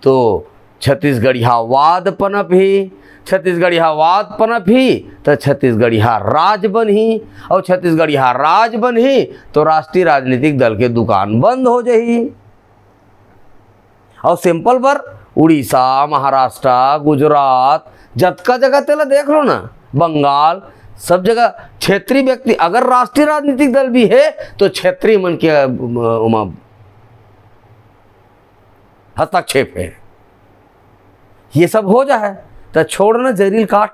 तो छत्तीसगढ़ियावाद पनपही। छत्तीसगढ़ियावाद पनपही, तो छत्तीसगढ़िया राज बनही, और छत्तीसगढ़िया राज बनही, तो राष्ट्रीय राजनीतिक दल के दुकान बंद हो जाही। और simple बर उड़ीसा, महाराष्ट्र, गुजरात, जतका जगह तेला देख लो ना, बंगाल, सब जगह क्षेत्रीय व्यक्ति, अगर राष्ट्रीय राजनीतिक दल भी हे, तो क्षेत्रीय मन के, अ, ओमा हस्तक्षेप हे। ये सब हो जाए, तो छोड़ ना, जरील काट,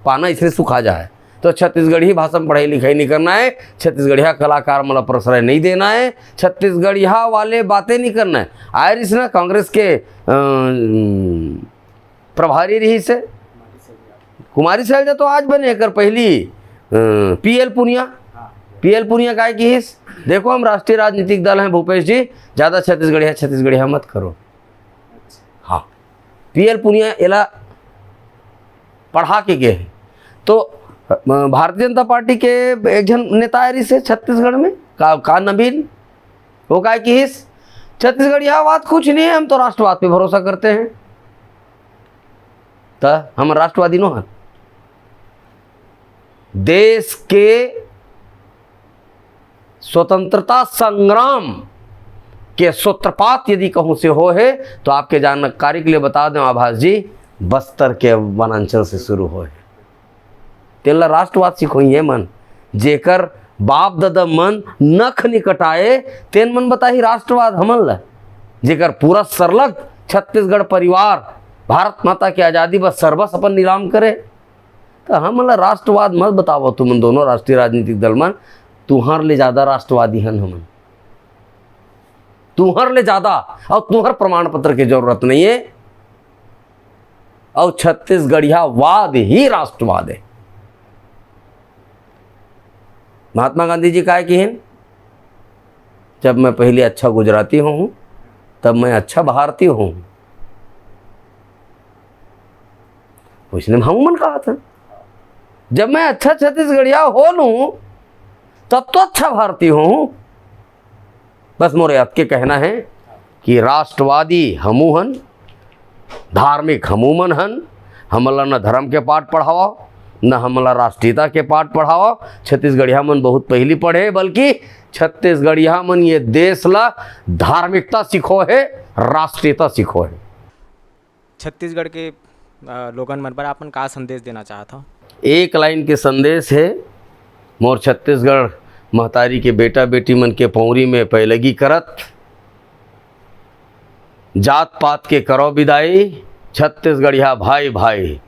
पाना इसने सुखा जाए। तो छत्तीसगढ़ी भाषा में पढ़ाई लिखाई नहीं करना हे, छत्तीसगढ़िया कलाकार मन ला प्रश्रय नहीं देना हे, छत्तीसगढ़िया वाले बातें नहीं करना हे। आय रिहिस ना कांग्रेस के, अ, प्रभारी रिहिस हे कुमारी सैलजा, तो आज बने, एकर पहली, अ, पीएल पुनिया। पीएल पुनिया काय किहिस, देखो हम राष्ट्रीय राजनीतिक दल हैं भूपेश जी, ज्यादा छत्तीसगढ़िया, छत्तीसगढ़िया मत करो। हाँ, पीएल पुनिया एला पढ़ा के गए हे। तो, अ, भारतीय जनता पार्टी के एक झन नेता आय रिहिस हे छत्तीसगढ़ में, का, का नवीन, वो काय किहिस, छत्तीसगढ़ियावाद कुछ नहीं है, हम तो राष्ट्रवाद पे भरोसा करते हैं। त हम राष्ट्रवादी नो हन। देश के स्वतंत्रता संग्राम के सूत्रपात यदि कहूँ से हो हे, तो आपके जानकारी के लिए बता दें आभास जी, बस्तर के वनांचल से शुरू हो हे। तेन ला राष्ट्रवाद सिखोही ये मन, जेकर बाप ददा मन नख नि कटाए, तेन मन बताही राष्ट्रवाद हमन ला, जेकर पूरा सरलग छत्तीसगढ़ परिवार भारत माता के आजादी बर सर्वस्व अपन नीलाम करे। त हमन ला राष्ट्रवाद मत बतावव तुमन दोनों राष्ट्रीय राजनीतिक दल मन, तुहर ले ज्यादा राष्ट्रवादी हन हमन, तुहर ले ज्यादा, अउ तुहर प्रमाण पत्र के जरूरत नहीं है। अउ छत्तीसगढ़ियावाद ही राष्ट्रवाद है। महात्मा गांधी जी काय किहिन, "जब मैं पहले अच्छा गुजराती हूँ, तब मैं अच्छा भारतीय हूँ।" वइसने हम मन कहत हन, "जब मैं अच्छा छत्तीसगढ़िया हो लूँ, तब तो अच्छा भारतीय हूँ।" बस मोर अतके कहना है कि राष्ट्रवादी हमू हन, धार्मिक हमू मन हन, हमन ला न धर्म के पाठ पढ़ावा, न हमन ला राष्ट्रीयता के पाठ पढ़ावा। छत्तीसगढ़िया मन बहुत पहली पढ़े, बल्कि छत्तीसगढ़िया मन ये देश ला धार्मिकता सिखो है, राष्ट्रीयता सिखो है। छत्तीसगढ़ के, अ, लोगन मन बर आपन का संदेश देना चाहत हव? एक लाइन के संदेश है, मोर छत्तीसगढ़ महतारी के बेटा बेटी मन के पौरी में पैलगी करत, जात पात के करो बिदाई, छत्तीसगढ़िया भाई भाई,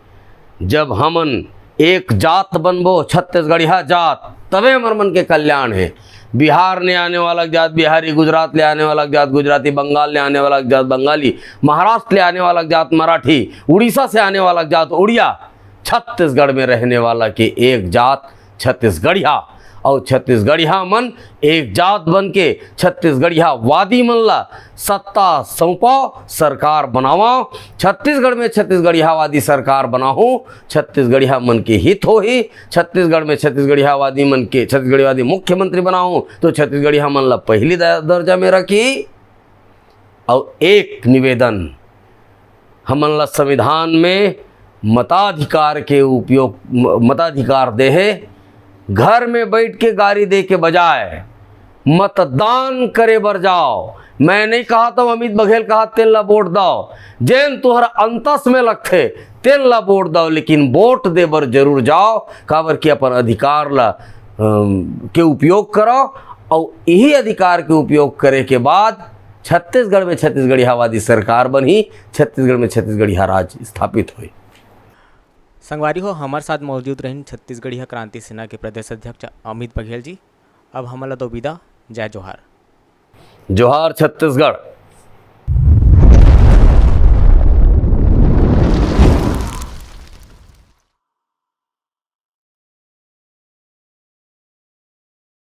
जब हमन एक जात बनबो, छत्तीसगढ़िया जात, तबे हमर मन के कल्याण है। बिहार ले आने वाला जात बिहारी, गुजरात ले आने वाला जात गुजराती, बंगाल ले आने वाला जात बंगाली, महाराष्ट्र ले आने वाला जात मराठी, उड़ीसा से आने वाला जात उड़िया, छत्तीसगढ़ में रहने वाला के एक जात छत्तीसगढ़िया। अउ छत्तीसगढ़िया मन एक जात बन के छत्तीसगढ़ियावादी मन ला सत्ता सौंपव, सरकार बनावव। छत्तीसगढ़ में छत्तीसगढ़ियावादी सरकार बनाहूँ, छत्तीसगढ़िया मन के हित होही। छत्तीसगढ़ में छत्तीसगढ़ियावादी मन के, छत्तीसगढ़ियावादी मुख्यमंत्री बनाहूँ तो छत्तीसगढ़िया मन ला पहली द-, दर्जा में रखी। अउ एक निवेदन, हमन ला संविधान में मताधिकार के उपयोग, म-, मताधिकार दे हे, घर में बैठ के गारी दे के बजाय मतदान करे बर जाव। मैं नहीं कहत हूँ अमित बघेल कहत तेन ला वोट दव, जेन तुहर अंतस में लगथे तेन ला वोट दव, लेकिन वोट दे बर जरूर जाव, काबर कि अपन अधिकार ला, अम, के उपयोग करव। अउ यही अधिकार के उपयोग करे के बाद छत्तीसगढ़ में छत्तीसगढ़ियावादी सरकार बनही, छत्तीसगढ़ में छत्तीसगढ़िया राज स्थापित होही। संगवारी हो, हमर साथ मौजूद रहिन छत्तीसगढ़िया क्रांति सेना के प्रदेश अध्यक्ष अमित बघेल जी। अब हमन ला दो विदा, जय जोहार। जोहार छत्तीसगढ़।